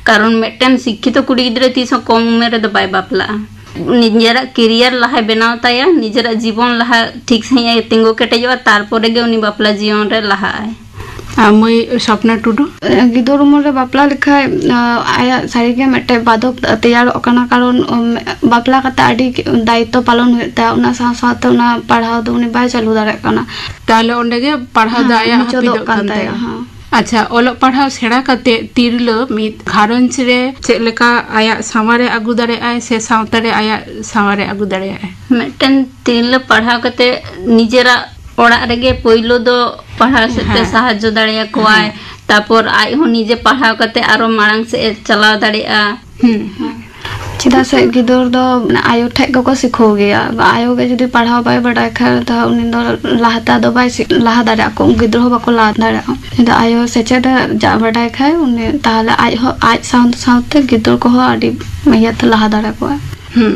ᱠᱟᱨᱚᱱ ᱢᱤᱫᱴᱮᱱ ᱥᱤᱠᱠᱷᱤᱛᱚ ᱠᱩᱲᱤ ᱜᱤᱫᱽᱨᱟᱹ ᱛᱤᱥ ᱦᱚᱸ ᱠᱚᱢ ᱩᱢᱮᱨ ᱨᱮᱫᱚ ᱵᱟᱭ ᱵᱟᱯᱞᱟᱜᱼᱟ᱾ ᱱᱤᱡᱮᱨᱟᱜ ᱠᱮᱨᱤᱭᱟᱨ ᱞᱟᱦᱟᱭ ᱵᱮᱱᱟᱣ ᱛᱟᱭᱟ, ᱱᱤᱡᱮᱨᱟᱜ ᱡᱤᱵᱚᱱ ᱞᱟᱦᱟ ᱴᱷᱤᱠ ᱥᱟᱺᱦᱤᱡ ᱮ ᱛᱤᱸᱜᱩ ᱠᱮᱴᱮᱡᱚᱜᱼᱟ, ᱛᱟᱨᱯᱚᱨᱮ ᱜᱮ ᱩᱱᱤ ᱵᱟᱯᱞᱟ ᱡᱤᱭᱚᱱ ᱨᱮ ᱞᱟᱦᱟᱜᱼᱟᱭ᱾ ᱟᱨ ᱢᱟᱹᱭ ᱥᱚᱯᱱᱟ ᱴᱩᱰᱩ? ᱜᱤᱫᱟᱹᱨ ᱩᱢᱮᱨ ᱨᱮ ᱵᱟᱯᱞᱟ ᱞᱮᱠᱷᱟᱡ, ᱟᱸ, ᱟᱭᱟᱜ ᱥᱟᱹᱨᱤᱜᱮ ᱢᱤᱫᱴᱮᱡ ᱵᱟᱫᱷᱚᱠ ᱛᱮᱭᱟᱨᱚᱜ ᱠᱟᱱᱟ, ᱠᱟᱨᱚᱱ, ᱩᱢ, ᱵᱟᱯᱞᱟ ᱠᱟᱛᱮ ᱟᱹᱰᱤ ᱫᱟᱭᱤᱛᱛᱚ ᱯᱟᱞᱚᱱ ᱦᱩᱭᱩᱜ ᱛᱟᱭᱟ, ᱚᱱᱟ ᱥᱟᱶ ᱥᱟᱶᱛᱮ ᱚᱱᱟ ᱯᱟᱲᱦᱟᱣ ᱫᱚ ᱩᱱᱤ ᱵᱟᱭ ᱪᱟᱹᱞᱩ ᱫᱟᱲᱮᱭᱟᱜ ᱠᱟᱱᱟ᱾ ᱛᱟᱦᱞᱮ ᱚᱸᱰᱮ ᱜᱮ ᱯᱟᱲᱦᱟᱣ ᱫᱚ ᱦᱮᱸ, ᱟᱭᱟᱜ ᱢᱩᱪᱟᱹᱫᱚᱜ ᱦᱟᱹᱯᱤᱫᱚᱜ ᱠᱟᱱ ᱠᱟᱱ ᱛᱟᱭᱟ, ᱛᱟᱭᱟ᱾ ᱦᱮᱸ᱾ ᱟᱪᱪᱷᱟ, ᱚᱞᱚᱜ ᱯᱟᱲᱦᱟᱣ ᱥᱮᱬᱟ ᱠᱟᱛᱮ ᱛᱤᱨᱞᱟᱹ ᱢᱤᱫ ᱜᱷᱟᱨᱚᱸᱡᱽ ᱨᱮ ᱪᱮᱫ ᱞᱮᱠᱟ ᱟᱭᱟᱜ ᱥᱟᱶᱟᱨ ᱮ ᱟᱹᱜᱩ ᱫᱟᱲᱮᱭᱟᱜᱼᱟᱭ ᱥᱮ ᱥᱟᱶᱛᱟ ᱨᱮ ᱟᱭᱟᱜ ᱥᱟᱶᱟᱨ ᱮ ᱟᱹᱜᱩ ᱫᱟᱲᱮᱭᱟᱜᱼᱟᱭ? ᱢᱤᱫᱴᱮᱱ ᱛᱤᱨᱞᱟᱹ ᱯᱟᱲᱦᱟᱣ ᱠᱟᱛᱮ ᱱᱤᱡᱮᱨᱟᱜ ᱚᱲᱟᱜ ᱨᱮᱜᱮ ᱯᱳᱭᱞᱳ ᱫᱚ ᱯᱟᱲᱦᱟᱣ ᱥᱮᱫ ᱛᱮ ᱦᱮᱸ᱾ ᱥᱟᱦᱟᱡᱽᱡᱚ ᱫᱟᱲᱮᱭᱟᱠᱚᱣᱟᱭ᱾ ᱦᱮᱸ᱾ ᱛᱟᱨᱯᱚᱨ ᱟᱡ ᱦᱚᱸ ᱱᱤᱡᱮ ᱯᱟᱲᱦᱟᱣ ᱠᱟᱛᱮ ᱟᱨᱚ ᱢᱟᱲᱟᱝ ᱥᱮᱫ ᱮ ᱪᱟᱞᱟᱣ ᱫᱟᱲᱮᱭᱟᱜᱼᱟ᱾ ᱦᱩᱸ᱾ ᱪᱮᱫᱟᱜ ᱥᱮ ᱜᱤᱫᱟᱹᱨ ᱫᱚ ᱟᱭᱳ ᱴᱷᱮᱡ ᱜᱮᱠᱚ ᱥᱤᱠᱷᱟᱹᱣ ᱜᱮᱭᱟ᱾ ᱟᱭᱳ ᱜᱮ ᱡᱩᱫᱤ ᱯᱟᱲᱦᱟᱣ ᱵᱟᱭ ᱵᱟᱰᱟᱭ ᱠᱷᱟᱡ, ᱛᱟᱦᱞᱮ ᱩᱱᱤ ᱫᱚ ᱞᱟᱦᱟᱛᱮ ᱟᱫᱚ ᱵᱟᱭ ᱥᱤᱠ-, ᱞᱟᱦᱟ ᱫᱟᱲᱮᱭᱟᱜᱼᱟ᱾ ᱠᱚ, ᱜᱤᱫᱽᱨᱟᱹ ᱦᱚᱸ ᱵᱟᱠᱚ ᱞᱟᱦᱟ ᱫᱟᱲᱮᱭᱟᱜᱼᱟ᱾ ᱡᱩᱫᱤ ᱟᱭᱳ ᱥᱮᱪᱮᱫ ᱮ ᱡᱟ-, ᱵᱟᱰᱟᱭ ᱠᱷᱟᱡ, ᱩᱱᱤ ᱛᱟᱦᱞᱮ ᱟᱡ ᱦᱚᱸ, ᱟᱡ ᱥᱟᱶ ᱥᱟᱶᱛᱮ ᱜᱤᱫᱽᱨᱟᱹ ᱠᱚᱦᱚᱸ ᱟᱹᱰᱤ ᱤᱭᱟᱹᱛᱮ ᱞᱟᱦᱟ ᱫᱟᱲᱮ ᱠᱚᱣᱟ᱾ ᱦᱩᱸ᱾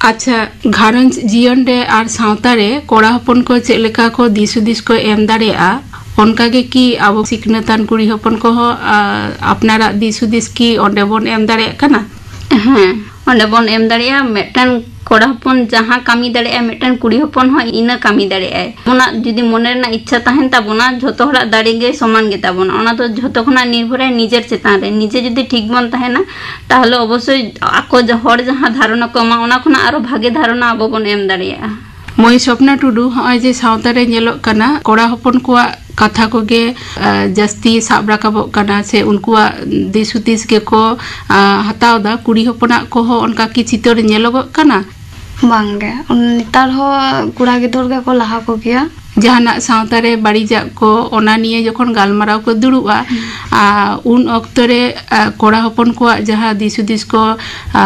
ᱟᱪᱪᱷᱟ, ᱜᱷᱟᱨᱚᱸᱡᱽ ᱡᱤᱭᱚᱱ ᱨᱮ ᱟᱨ ᱥᱟᱶᱛᱟ ᱨᱮ ᱠᱚᱲᱟ ᱦᱚᱯᱚᱱ ᱠᱚ ᱪᱮᱫ ᱞᱮᱠᱟ ᱠᱚ ᱫᱤᱥ ᱦᱩᱫᱤᱥ ᱠᱚ ᱮᱢ ᱫᱟᱲᱮᱭᱟᱜᱼᱟ, ᱚᱱᱠᱟ ᱜᱮ ᱠᱤ ᱟᱵᱚ ᱥᱤᱠᱷᱱᱟᱹᱛᱟᱱ ᱠᱩᱲᱤ ᱦᱚᱯᱚᱱ ᱠᱚᱦᱚᱸ, ᱟ, ᱟᱯᱱᱟᱨᱟᱜ ᱫᱤᱥ ᱦᱩᱫᱤᱥ ᱠᱤ ᱚᱸᱰᱮ ᱵᱚᱱ ᱮᱢ ᱫᱟᱲᱮᱭᱟᱜ ᱠᱟᱱᱟ? ᱦᱮᱸ, ᱚᱸᱰᱮ ᱵᱚᱱ ᱮᱢ ᱫᱟᱲᱮᱭᱟᱜᱼᱟ᱾ ᱢᱤᱫᱴᱟᱝ ᱠᱚᱲᱟ ᱦᱚᱯᱚᱱ ᱡᱟᱦᱟᱸ ᱠᱟᱹᱢᱤ ᱫᱟᱲᱮᱭᱟᱜᱼᱟᱭ, ᱢᱤᱫᱴᱟᱝ ᱠᱩᱲᱤ ᱦᱚᱯᱚᱱ ᱦᱚᱸ ᱤᱱᱟᱹ ᱠᱟᱹᱢᱤ ᱫᱟᱲᱮᱭᱟᱜᱼᱟᱭ᱾ ᱚᱱᱟ ᱡᱩᱫᱤ ᱢᱚᱱᱮ ᱨᱮᱱᱟᱜ ᱤᱪᱪᱷᱟ ᱛᱟᱦᱮᱱ ᱛᱟᱵᱚᱱᱟ, ᱡᱷᱚᱛᱚ ᱦᱚᱲᱟᱜ ᱫᱟᱲᱮ ᱜᱮ ᱥᱚᱢᱟᱱ ᱜᱮᱛᱟ ᱵᱚᱱᱟ᱾ ᱚᱱᱟ ᱫᱚ ᱡᱷᱚᱛᱚ ᱠᱷᱚᱱᱟᱜ ᱱᱤᱨᱵᱷᱚᱨᱟᱭ ᱱᱤᱡᱮᱨ ᱪᱮᱛᱟᱱ ᱨᱮ᱾ ᱱᱤᱡᱮ ᱡᱩᱫᱤ ᱴᱷᱤᱠ ᱵᱚᱱ ᱛᱟᱦᱮᱱᱟ, ᱛᱟᱦᱞᱮ ᱚᱵᱚᱥᱥᱳᱭ ᱟᱠᱚ ᱡᱟ-, ᱦᱚᱲ ᱡᱟᱦᱟᱸ ᱫᱷᱟᱨᱚᱱᱟ ᱠᱚ ᱮᱢᱟ, ᱚᱱᱟ ᱠᱷᱚᱱᱟᱜ ᱟᱨᱚ ᱵᱷᱟᱜᱮ ᱫᱷᱟᱨᱚᱱᱟ ᱟᱵᱚ ᱵᱚᱱ ᱮᱢ ᱫᱟᱲᱮᱭᱟᱜᱼᱟ᱾ ᱢᱟᱹᱭ ᱥᱚᱯᱱᱟ ᱴᱩᱰᱩ, ᱦᱚᱸᱜᱼᱚᱭ ᱡᱮ ᱥᱟᱶᱛᱟ ᱨᱮ ᱧᱮᱞᱚᱜ ᱠᱟᱱᱟ, ᱠᱚᱲᱟ ᱦᱚᱯᱚᱱ ᱠᱚᱣᱟᱜ ᱠᱟᱛᱷᱟ ᱠᱚᱜᱮ, ᱟ, ᱡᱟᱹᱥᱛᱤ ᱥᱟᱵ ᱨᱟᱠᱟᱵᱚᱜ ᱠᱟᱱᱟ ᱥᱮ ᱩᱱᱠᱩᱣᱟᱜ ᱫᱤᱥ ᱦᱩᱫᱤᱥ ᱜᱮᱠᱚ, ᱟ, ᱦᱟᱛᱟᱣ ᱫᱟ, ᱠᱩᱲᱤ ᱦᱚᱯᱚᱱᱟᱜ ᱠᱚᱦᱚᱸ ᱚᱱᱠᱟ ᱠᱤ ᱪᱤᱛᱟᱹᱨ ᱧᱮᱞᱚᱜᱚᱜ ᱠᱟᱱᱟ? ᱵᱟᱝᱜᱮ, ᱩᱱ-, ᱱᱮᱛᱟᱨ ᱦᱚᱸ ᱠᱚᱲᱟ ᱜᱤᱫᱟᱹᱨ ᱜᱮᱠᱚ ᱞᱟᱦᱟ ᱠᱚᱜᱮᱭᱟ᱾ ᱡᱟᱦᱟᱱᱟᱜ ᱥᱟᱶᱛᱟ ᱨᱮ ᱵᱟᱹᱲᱤᱡᱟᱜ ᱠᱚ, ᱚᱱᱟ ᱱᱤᱭᱮ ᱡᱚᱠᱷᱚᱱ ᱜᱟᱞᱢᱟᱨᱟᱣ ᱠᱚ ᱫᱩᱲᱩᱵᱼᱟ, ᱦᱩᱸ᱾ ᱟ, ᱩᱱ ᱚᱠᱛᱚ ᱨᱮ, ᱟ, ᱠᱚᱲᱟ ᱦᱚᱯᱚᱱ ᱠᱚᱣᱟᱜ ᱡᱟᱦᱟᱸ ᱫᱤᱥ ᱦᱩᱫᱤᱥ ᱠᱚ, ᱟ,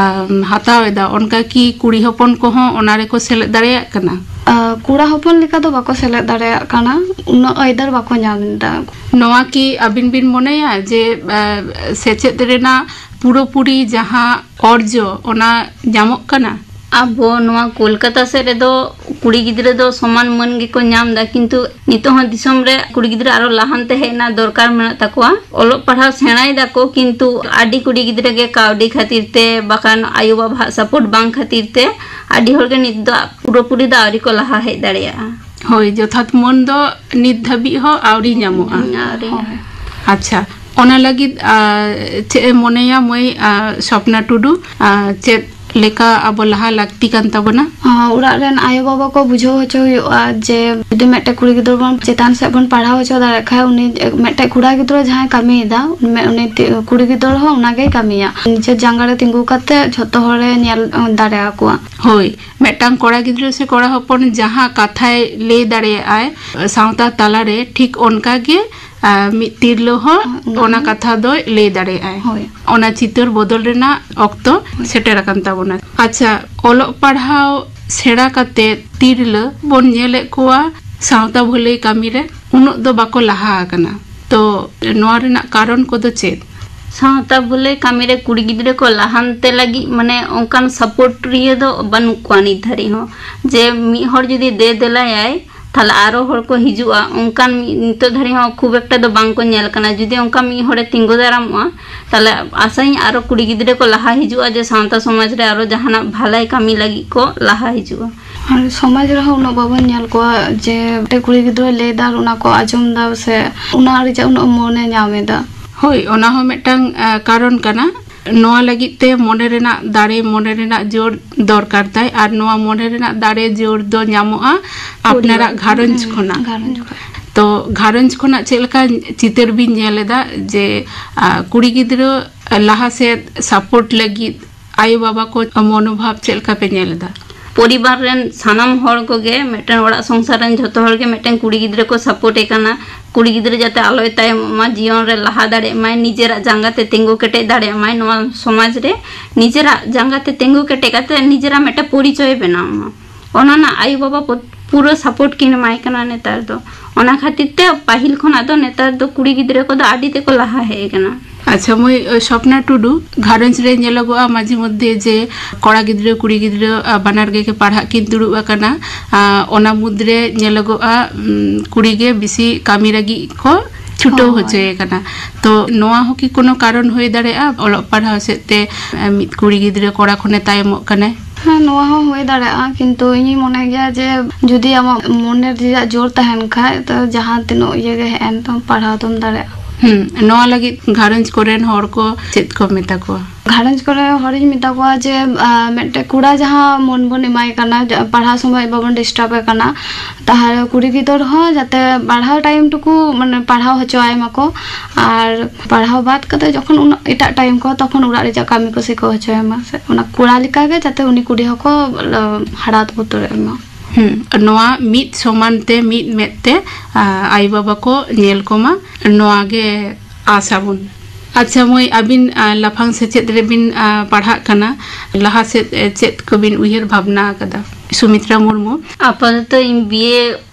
ᱦᱟᱛᱟᱣ ᱮᱫᱟ, ᱚᱱᱠᱟ ᱠᱤ ᱠᱩᱲᱤ ᱦᱚᱯᱚᱱ ᱠᱚᱦᱚᱸ ᱚᱱᱟ ᱨᱮᱠᱚ ᱥᱮᱞᱮᱫ ᱫᱟᱲᱮᱭᱟᱜ ᱠᱟᱱᱟ? ᱠᱚᱲᱟ ᱦᱚᱯᱚᱱ ᱞᱮᱠᱟ ᱫᱚ ᱵᱟᱠᱚ ᱥᱮᱞᱮᱫ ᱫᱟᱲᱮᱭᱟᱜ ᱠᱟᱱᱟ, ᱩᱱᱟᱹᱜ ᱟᱹᱭᱫᱟᱹᱨ ᱵᱟᱠᱚ ᱧᱟᱢ ᱮᱫᱟ᱾ ᱱᱚᱣᱟ ᱠᱤ ᱟᱹᱵᱤᱱ ᱵᱤᱱ ᱢᱚᱱᱮᱭᱟ ᱡᱮ ᱥᱮᱪᱮᱫ ᱨᱮᱱᱟᱜ ᱯᱩᱨᱟᱹᱯᱩᱨᱤ ᱡᱟᱦᱟᱸ ᱚᱨᱡᱚ ᱚᱱᱟ ᱧᱟᱢᱚᱜ ᱠᱟᱱᱟ? ᱟᱵᱚ ᱱᱚᱣᱟ ᱠᱳᱞᱠᱟᱛᱟ ᱥᱮᱫ ᱨᱮᱫᱚ ᱠᱩᱲᱤ ᱜᱤᱫᱽᱨᱟᱹ ᱫᱚ ᱥᱚᱢᱟᱱ ᱢᱟᱹᱱ ᱜᱮᱠᱚ ᱧᱟᱢ ᱮᱫᱟ, ᱠᱤᱱᱛᱩ ᱱᱤᱛᱚᱜ ᱦᱚᱸ ᱫᱤᱥᱚᱢ ᱨᱮ ᱠᱩᱲᱤ ᱜᱤᱫᱽᱨᱟᱹ ᱟᱨᱚ ᱞᱟᱦᱟᱱᱛᱮ ᱦᱮᱡ ᱨᱮᱱᱟᱜ ᱫᱚᱨᱠᱟᱨ ᱢᱮᱱᱟᱜ ᱛᱟᱠᱚᱣᱟ᱾ ᱚᱞᱚᱜ ᱯᱟᱲᱦᱟᱣ ᱥᱮᱬᱟᱭ ᱫᱟᱠᱚ, ᱠᱤᱱᱛᱩ ᱟᱹᱰᱤ ᱠᱩᱲᱤ ᱜᱤᱫᱽᱨᱟᱹ ᱜᱮ ᱠᱟᱹᱣᱰᱤ ᱠᱷᱟᱹᱛᱤᱨ ᱛᱮ ᱵᱟᱠᱷᱟᱱ ᱟᱭᱳ ᱵᱟᱵᱟᱣᱟᱜ ᱥᱟᱯᱳᱨᱴ ᱵᱟᱝ ᱠᱷᱟᱹᱛᱤᱨ ᱛᱮ ᱟᱹᱰᱤ ᱦᱚᱲ ᱜᱮ ᱱᱤᱛ ᱫᱚ ᱯᱩᱨᱟᱹᱯᱩᱨᱤ ᱫᱚ ᱟᱹᱣᱨᱤ ᱠᱚ ᱞᱟᱦᱟ ᱦᱮᱡ ᱫᱟᱲᱮᱭᱟᱜᱼᱟ᱾ ᱦᱳᱭ, ᱡᱚᱛᱷᱟᱛ ᱢᱟᱹᱱ ᱫᱚ ᱱᱤᱛ ᱫᱷᱟᱹᱵᱤᱡ ᱦᱚᱸ ᱟᱹᱣᱨᱤ ᱧᱟᱢᱚᱜᱼᱟ᱾ ᱟᱹᱣᱨᱤ᱾ ᱦᱳᱭ᱾ ᱟᱪᱪᱷᱟ, ᱚᱱᱟ ᱞᱟᱹᱜᱤᱫ ᱪᱮᱫ ᱮ ᱢᱚᱱᱮᱭᱟ ᱢᱟᱹᱭ ᱥᱚᱯᱱᱟ ᱴᱩᱰᱩ? ᱪᱮᱫ ᱞᱮᱠᱟ ᱟᱵᱚ ᱞᱟᱦᱟ ᱞᱟᱹᱠᱛᱤ ᱠᱟᱱ ᱛᱟᱵᱚᱱᱟ? ᱚᱲᱟᱜ ᱨᱮᱱ ᱟᱭᱳ ᱵᱟᱵᱟ ᱠᱚ ᱵᱩᱡᱷᱟᱹᱣ ᱦᱚᱪᱚ ᱦᱩᱭᱩᱜᱼᱟ ᱡᱮ ᱡᱩᱫᱤ ᱢᱤᱫᱴᱮᱡ ᱠᱩᱲᱤ ᱜᱤᱫᱽᱨᱟᱹ ᱵᱚᱱ ᱪᱮᱛᱟᱱ ᱥᱮᱫ ᱵᱚᱱ ᱯᱟᱲᱦᱟᱣ ᱦᱚᱪᱚ ᱫᱟᱲᱮᱭᱟᱜ ᱠᱷᱟᱡ, ᱩᱱᱤ ᱢᱤᱫᱴᱮᱡ ᱠᱚᱲᱟ ᱜᱤᱫᱽᱨᱟᱹ ᱡᱟᱦᱟᱸᱭ ᱠᱟᱹᱢᱤᱭᱮᱫᱟ, ᱩᱱᱤ ᱛᱤ-, ᱠᱩᱲᱤ ᱜᱤᱫᱽᱨᱟᱹ ᱦᱚᱸ ᱚᱱᱟᱜᱮᱭ ᱠᱟᱹᱢᱤᱭᱟ, ᱱᱤᱡᱮᱨ ᱡᱟᱸᱜᱟ ᱨᱮ ᱛᱤᱸᱜᱩ ᱠᱟᱛᱮ ᱡᱷᱚᱛᱚ ᱦᱚᱲᱮ ᱧᱮᱞ ᱫᱟᱲᱮᱭᱟᱠᱚᱣᱟ᱾ ᱦᱳᱭ, ᱢᱤᱫᱴᱟᱝ ᱠᱚᱲᱟ ᱜᱤᱫᱽᱨᱟᱹ ᱥᱮ ᱠᱚᱲᱟ ᱦᱚᱯᱚᱱ ᱡᱟᱦᱟᱸ ᱠᱟᱛᱷᱟᱭ ᱞᱟᱹᱭ ᱫᱟᱲᱮᱭᱟᱜᱼᱟᱭ ᱥᱟᱶᱛᱟ ᱛᱟᱞᱟᱨᱮ, ᱴᱷᱤᱠ ᱚᱱᱠᱟᱜᱮ ᱢᱤᱫ ᱛᱤᱨᱞᱟᱹ ᱦᱚᱸ ᱚᱱᱟ ᱠᱟᱛᱷᱟ ᱫᱚᱭ ᱞᱟᱹᱭ ᱫᱟᱲᱮᱭᱟᱜᱼᱟᱭ᱾ ᱦᱳᱭ᱾ ᱚᱱᱟ ᱪᱤᱛᱟᱹᱨ ᱵᱚᱫᱚᱞ ᱨᱮᱱᱟᱜ ᱚᱠᱛᱚ ᱥᱮᱴᱮᱨ ᱟᱠᱟᱱ ᱛᱟᱵᱚᱱᱟ᱾ ᱟᱪᱪᱷᱟ, ᱚᱞᱚᱜ ᱯᱟᱲᱦᱟᱣ ᱥᱮᱬᱟ ᱠᱟᱛᱮ ᱛᱤᱨᱞᱟᱹ ᱵᱚᱱ ᱧᱮᱞᱮᱫ ᱠᱚᱣᱟ ᱥᱟᱶᱛᱟ ᱵᱷᱟᱹᱞᱟᱹᱭ ᱠᱟᱹᱢᱤ ᱨᱮ ᱩᱱᱟᱹᱜ ᱫᱚ ᱵᱟᱠᱚ ᱞᱟᱦᱟ ᱟᱠᱟᱱᱟ᱾ ᱛᱚ ᱱᱚᱣᱟ ᱨᱮᱱᱟᱜ ᱠᱟᱨᱚᱱ ᱠᱚᱫᱚ ᱪᱮᱫ? ᱥᱟᱶᱛᱟ ᱵᱷᱟᱹᱞᱟᱹᱭ ᱠᱟᱹᱢᱤ ᱨᱮ ᱠᱩᱲᱤ ᱜᱤᱫᱽᱨᱟᱹ ᱠᱚ ᱞᱟᱦᱟᱱᱛᱮ ᱞᱟᱹᱜᱤᱫ ᱢᱟᱱᱮ ᱚᱱᱠᱟᱱ ᱥᱟᱯᱳᱨᱴ ᱨᱤᱭᱟᱹ ᱫᱚ ᱵᱟᱹᱱᱩᱜ ᱠᱚᱣᱟ ᱱᱤᱛ ᱫᱷᱟᱹᱨᱤᱡ ᱦᱚᱸ, ᱡᱮ ᱢᱤᱫ ᱦᱚᱲ ᱡᱩᱫᱤ ᱫᱮ ᱫᱮᱞᱟᱭᱟᱭ ᱛᱟᱦᱞᱮ ᱟᱨᱚ ᱦᱚᱲ ᱠᱚ ᱦᱤᱡᱩᱜᱼᱟ, ᱚᱱᱠᱟᱱ ᱢᱤᱫ, ᱱᱤᱛᱚᱜ ᱫᱷᱟᱹᱨᱤᱡ ᱦᱚᱸ ᱠᱷᱩᱵ ᱮᱠᱴᱟ ᱫᱚ ᱵᱟᱝ ᱠᱚ ᱧᱮᱞ ᱠᱟᱱᱟ᱾ ᱡᱩᱫᱤ ᱚᱱᱠᱟ ᱢᱤᱫ ᱦᱚᱲᱮ ᱛᱤᱸᱜᱩ ᱫᱟᱨᱟᱢᱚᱜᱼᱟ, ᱛᱟᱦᱞᱮ ᱟᱥᱟᱭᱟᱹᱧ ᱟᱨᱚ ᱠᱩᱲᱤ ᱜᱤᱫᱽᱨᱟᱹ ᱠᱚ ᱞᱟᱦᱟ ᱦᱤᱡᱩᱜᱼᱟ, ᱡᱮ ᱥᱟᱶᱛᱟ ᱥᱚᱢᱟᱡᱽ ᱨᱮ ᱟᱨᱚ ᱡᱟᱦᱟᱱᱟᱜ ᱵᱷᱟᱞᱟᱭ ᱠᱟᱹᱢᱤ ᱞᱟᱹᱜᱤᱫ ᱠᱚ ᱞᱟᱦᱟ ᱦᱤᱡᱩᱜᱼᱟ᱾ ᱟᱨ ᱥᱚᱢᱟᱡᱽ ᱨᱮᱦᱚᱸ ᱩᱱᱟᱹᱜ ᱵᱟᱵᱚᱱ ᱧᱮᱞ ᱠᱚᱣᱟ ᱡᱮ ᱢᱤᱫᱴᱮᱱ ᱠᱩᱲᱤ ᱜᱤᱫᱽᱨᱟᱹ ᱞᱟᱹᱭ ᱫᱟ ᱟᱨ ᱚᱱᱟ ᱠᱚ ᱟᱸᱡᱚᱢ ᱫᱟ, ᱥᱮ ᱚᱱᱟ ᱨᱮᱭᱟᱜ ᱩᱱᱟᱹᱜ ᱢᱚᱱᱮ ᱧᱟᱢ ᱮᱫᱟ᱾ ᱦᱳᱭ, ᱚᱱᱟ ᱦᱚᱸ ᱢᱤᱫᱴᱟᱝ, ᱟ, ᱠᱟᱨᱚᱱ ᱠᱟᱱᱟ᱾ ᱱᱚᱣᱟ ᱞᱟᱹᱜᱤᱫ ᱛᱮ ᱢᱚᱱᱮ ᱨᱮᱱᱟᱜ ᱫᱟᱲᱮ, ᱢᱚᱱᱮ ᱨᱮᱱᱟᱜ ᱡᱳᱨ ᱫᱚᱨᱠᱟᱨ ᱛᱟᱭ, ᱟᱨ ᱱᱚᱣᱟ ᱢᱚᱱᱮ ᱨᱮᱱᱟᱜ ᱫᱟᱲᱮ ᱡᱳᱨ ᱫᱚ ᱧᱟᱢᱚᱜᱼᱟ ᱟᱯᱱᱟᱨᱟᱜ ᱜᱷᱟᱨᱚᱸᱡᱽ ᱦᱩᱸ, ᱠᱷᱚᱱᱟᱜ᱾ ᱜᱷᱟᱨᱚᱸᱡᱽ ᱠᱷᱚᱱᱟᱜ᱾ ᱛᱚ ᱜᱷᱟᱨᱚᱸᱡᱽ ᱠᱷᱚᱱᱟᱜ ᱪᱮᱫ ᱞᱮᱠᱟ ᱪᱤᱛᱟᱹᱨ ᱵᱤᱱ ᱧᱮᱞ ᱮᱫᱟ ᱡᱮ, ᱟ, ᱠᱩᱲᱤ ᱜᱤᱫᱽᱨᱟᱹ ᱞᱟᱦᱟ ᱥᱮᱫ ᱥᱟᱯᱳᱨᱴ ᱞᱟᱹᱜᱤᱫ ᱟᱭᱳ ᱵᱟᱵᱟ ᱠᱚ ᱢᱚᱱᱳᱵᱷᱟᱵ ᱪᱮᱫ ᱞᱮᱠᱟ ᱯᱮ ᱧᱮᱞ ᱮᱫᱟ? ᱯᱚᱨᱤᱵᱟᱨ ᱨᱮᱱ ᱥᱟᱱᱟᱢ ᱦᱚᱲ ᱠᱚᱜᱮ, ᱢᱤᱫᱴᱮᱱ ᱚᱲᱟᱜ ᱥᱚᱝᱥᱟᱨ ᱨᱮᱱ ᱡᱷᱚᱛᱚ ᱦᱚᱲ ᱜᱮ ᱢᱤᱫᱴᱮᱱ ᱠᱩᱲᱤ ᱜᱤᱫᱽᱨᱟᱹ ᱠᱚ ᱥᱟᱯᱳᱨᱴ ᱮ ᱠᱟᱱᱟ᱾ ᱠᱩᱲᱤ ᱜᱤᱫᱽᱨᱟᱹ ᱡᱟᱛᱮ ᱟᱞᱚᱭ ᱛᱟᱭᱚᱢᱚᱜ ᱢᱟ, ᱡᱤᱭᱚᱱ ᱨᱮ ᱞᱟᱦᱟ ᱫᱟᱲᱮᱭᱟᱜ ᱢᱟᱭ, ᱱᱤᱡᱮᱨᱟᱜ ᱡᱟᱸᱜᱟ ᱛᱮ ᱛᱤᱸᱜᱩ ᱠᱮᱴᱮᱡ ᱫᱟᱲᱮᱭᱟᱜ ᱢᱟᱭ, ᱱᱚᱣᱟ ᱥᱚᱢᱟᱡᱽ ᱨᱮ ᱱᱤᱡᱮᱨᱟᱜ ᱡᱟᱸᱜᱟ ᱛᱮ ᱛᱤᱸᱜᱩ ᱠᱮᱴᱮᱡ ᱠᱟᱛᱮ ᱱᱤᱡᱮᱨᱟᱜ ᱢᱤᱫᱴᱮᱱ ᱯᱚᱨᱤᱪᱚᱭ ᱵᱮᱱᱟᱣ ᱢᱟ᱾ ᱚᱱᱟ ᱨᱮᱱᱟᱜ ᱟᱭᱳ ᱵᱟᱵᱟ ᱯᱩᱨᱟᱹ ᱥᱟᱯᱳᱨᱴ ᱠᱤᱱ ᱮᱢᱟᱭ ᱠᱟᱱᱟ ᱱᱮᱛᱟᱨ ᱫᱚ᱾ ᱚᱱᱟ ᱠᱷᱟᱹᱛᱤᱨ ᱛᱮ ᱯᱟᱹᱦᱤᱞ ᱠᱷᱚᱱᱟᱜ ᱫᱚ ᱱᱮᱛᱟᱨ ᱫᱚ ᱠᱩᱲᱤ ᱜᱤᱫᱽᱨᱟᱹ ᱠᱚᱫᱚ ᱟᱹᱰᱤ ᱛᱮᱠᱚ ᱞᱟᱦᱟ ᱦᱮᱡ ᱟᱠᱟᱱᱟ᱾ ᱟᱪᱪᱷᱟ ᱢᱟᱹᱭ, ᱥᱚᱯᱱᱟ ᱴᱩᱰᱩ, ᱜᱷᱟᱨᱚᱸᱡᱽ ᱨᱮ ᱧᱮᱞᱚᱜᱚᱜᱼᱟ ᱢᱟᱡᱷᱮ ᱢᱚᱫᱽᱫᱷᱮ ᱡᱮ ᱠᱚᱲᱟ ᱜᱤᱫᱽᱨᱟᱹ ᱠᱩᱲᱤ ᱜᱤᱫᱽᱨᱟᱹ ᱵᱟᱱᱟᱨ ᱜᱮ ᱯᱟᱲᱦᱟᱜ ᱠᱤᱱ ᱫᱩᱲᱩᱵ ᱟᱠᱟᱱᱟ᱾ ᱚᱱᱟ ᱢᱩᱫᱽᱨᱮ ᱧᱮᱞᱚᱜᱚᱜᱼᱟ ᱠᱩᱲᱤ ᱜᱮ ᱵᱮᱥᱤ ᱠᱟᱹᱢᱤ ᱞᱟᱹᱜᱤᱫ ᱠᱚ ᱪᱷᱩᱴᱟᱹᱣ ᱦᱚᱪᱚᱭᱮ ᱠᱟᱱᱟ᱾ ᱛᱚ ᱱᱚᱣᱟ ᱦᱚᱸ ᱠᱤ ᱠᱳᱱᱳ ᱠᱟᱨᱚᱱ ᱦᱩᱭ ᱫᱟᱲᱮᱭᱟᱜᱼᱟ ᱚᱞᱚᱜ ᱯᱟᱲᱦᱟᱣ ᱥᱮᱫ ᱛᱮ ᱢᱤᱫ ᱠᱩᱲᱤ ᱜᱤᱫᱽᱨᱟᱹ ᱠᱚᱲᱟ ᱠᱷᱚᱱᱮ ᱛᱟᱭᱚᱢᱚᱜ ᱠᱟᱱᱟᱭ? ᱦᱮᱸ, ᱱᱚᱣᱟ ᱦᱚᱸ ᱦᱩᱭ ᱫᱟᱲᱮᱭᱟᱜᱼᱟ, ᱠᱤᱱᱛᱩ ᱤᱧᱤᱧ ᱢᱚᱱᱮ ᱜᱮᱭᱟ ᱡᱮ ᱡᱩᱫᱤ ᱟᱢᱟᱜ ᱢᱚᱱᱮ ᱨᱮᱭᱟᱜ ᱡᱳᱨ ᱛᱟᱦᱮᱱ ᱠᱷᱟᱡ ᱛᱚ ᱡᱟᱦᱟᱸ ᱛᱤᱱᱟᱹᱜ ᱤᱭᱟᱹ ᱜᱮ ᱦᱮᱡ ᱮᱱ ᱛᱟᱢ ᱯᱟᱲᱦᱟᱣ ᱫᱚᱢ ᱫᱟᱲᱮᱭᱟᱜᱼᱟ᱾ ᱦᱩᱸ, ᱱᱚᱣᱟ ᱞᱟᱹᱜᱤᱫ ᱜᱷᱟᱨᱚᱸᱡᱽ ᱠᱚᱨᱮᱱ ᱦᱚᱲ ᱠᱚ ᱪᱮᱫ ᱠᱚ ᱢᱮᱛᱟ ᱠᱚᱣᱟ? ᱜᱷᱟᱨᱚᱸᱡᱽ ᱠᱚᱨᱮ ᱦᱚᱲᱤᱧ ᱢᱮᱛᱟ ᱠᱚᱣᱟ ᱡᱮ ᱢᱤᱫᱴᱮᱡ ᱠᱚᱲᱟ ᱡᱟᱦᱟᱸ ᱢᱚᱱ ᱵᱚᱱ ᱮᱢᱟᱭ ᱠᱟᱱᱟ, ᱯᱟᱲᱦᱟᱣ ᱥᱚᱢᱚᱭ ᱵᱟᱵᱚᱱ ᱰᱤᱥᱴᱟᱵᱮ ᱠᱟᱱᱟ, ᱛᱟᱦᱚᱞᱮ ᱠᱩᱲᱤ ᱜᱤᱫᱟᱹᱨ ᱦᱚᱸ ᱡᱟᱛᱮ ᱯᱟᱲᱦᱟᱣ ᱴᱟᱭᱤᱢ ᱴᱩᱠᱩ ᱢᱟᱱᱮ ᱯᱟᱲᱦᱟᱣ ᱦᱚᱪᱚᱣᱟᱭ ᱢᱟᱠᱚ᱾ ᱟᱨ ᱯᱟᱲᱦᱟᱣ ᱵᱟᱫ ᱠᱟᱛᱮ ᱡᱚᱠᱷᱚᱱ ᱩᱱᱟᱹᱜ ᱮᱴᱟᱜ ᱴᱟᱭᱤᱢ ᱠᱚ, ᱛᱚᱠᱷᱚᱱ ᱚᱲᱟᱜ ᱨᱮᱭᱟᱜ ᱠᱟᱹᱢᱤ ᱠᱚ ᱥᱤᱠᱟᱹᱣ ᱦᱚᱪᱚᱭᱮ ᱢᱟ, ᱥᱮ ᱚᱱᱟ ᱠᱚᱲᱟ ᱞᱮᱠᱟᱜᱮ ᱡᱟᱛᱮ ᱩᱱᱤ ᱠᱩᱲᱤ ᱦᱚᱸᱠᱚ ᱦᱟᱨᱟ ᱩᱛᱟᱹᱨᱮᱫ ᱢᱟ᱾ ᱦᱩᱸ, ᱱᱚᱣᱟ ᱢᱤᱫ ᱥᱚᱢᱟᱱ ᱛᱮ ᱢᱤᱫ ᱢᱮᱫ ᱛᱮ ᱟᱭᱳ ᱵᱟᱵᱟ ᱠᱚ ᱧᱮᱞ ᱠᱚᱢᱟ, ᱱᱚᱣᱟ ᱜᱮ ᱟᱥ ᱟᱵᱚᱱ᱾ ᱟᱪᱪᱷᱟ ᱢᱟᱹᱭ, ᱟᱹᱵᱤᱱ ᱞᱟᱯᱷᱟᱝ ᱥᱮᱪᱮᱫ ᱨᱮᱵᱤᱱ ᱯᱟᱲᱦᱟᱜ ᱠᱟᱱᱟ, ᱞᱟᱦᱟ ᱥᱮᱫ ᱪᱮᱫ ᱠᱚᱵᱤᱱ ᱩᱭᱦᱟᱹᱨ ᱵᱷᱟᱵᱽᱱᱟ ᱟᱠᱟᱫᱟ? ᱥᱩᱢᱤᱛᱨᱟ ᱢᱩᱨᱢᱩ᱾ ᱟᱯᱟᱛᱚᱛᱚ ᱤᱧ ᱵᱤ ᱮ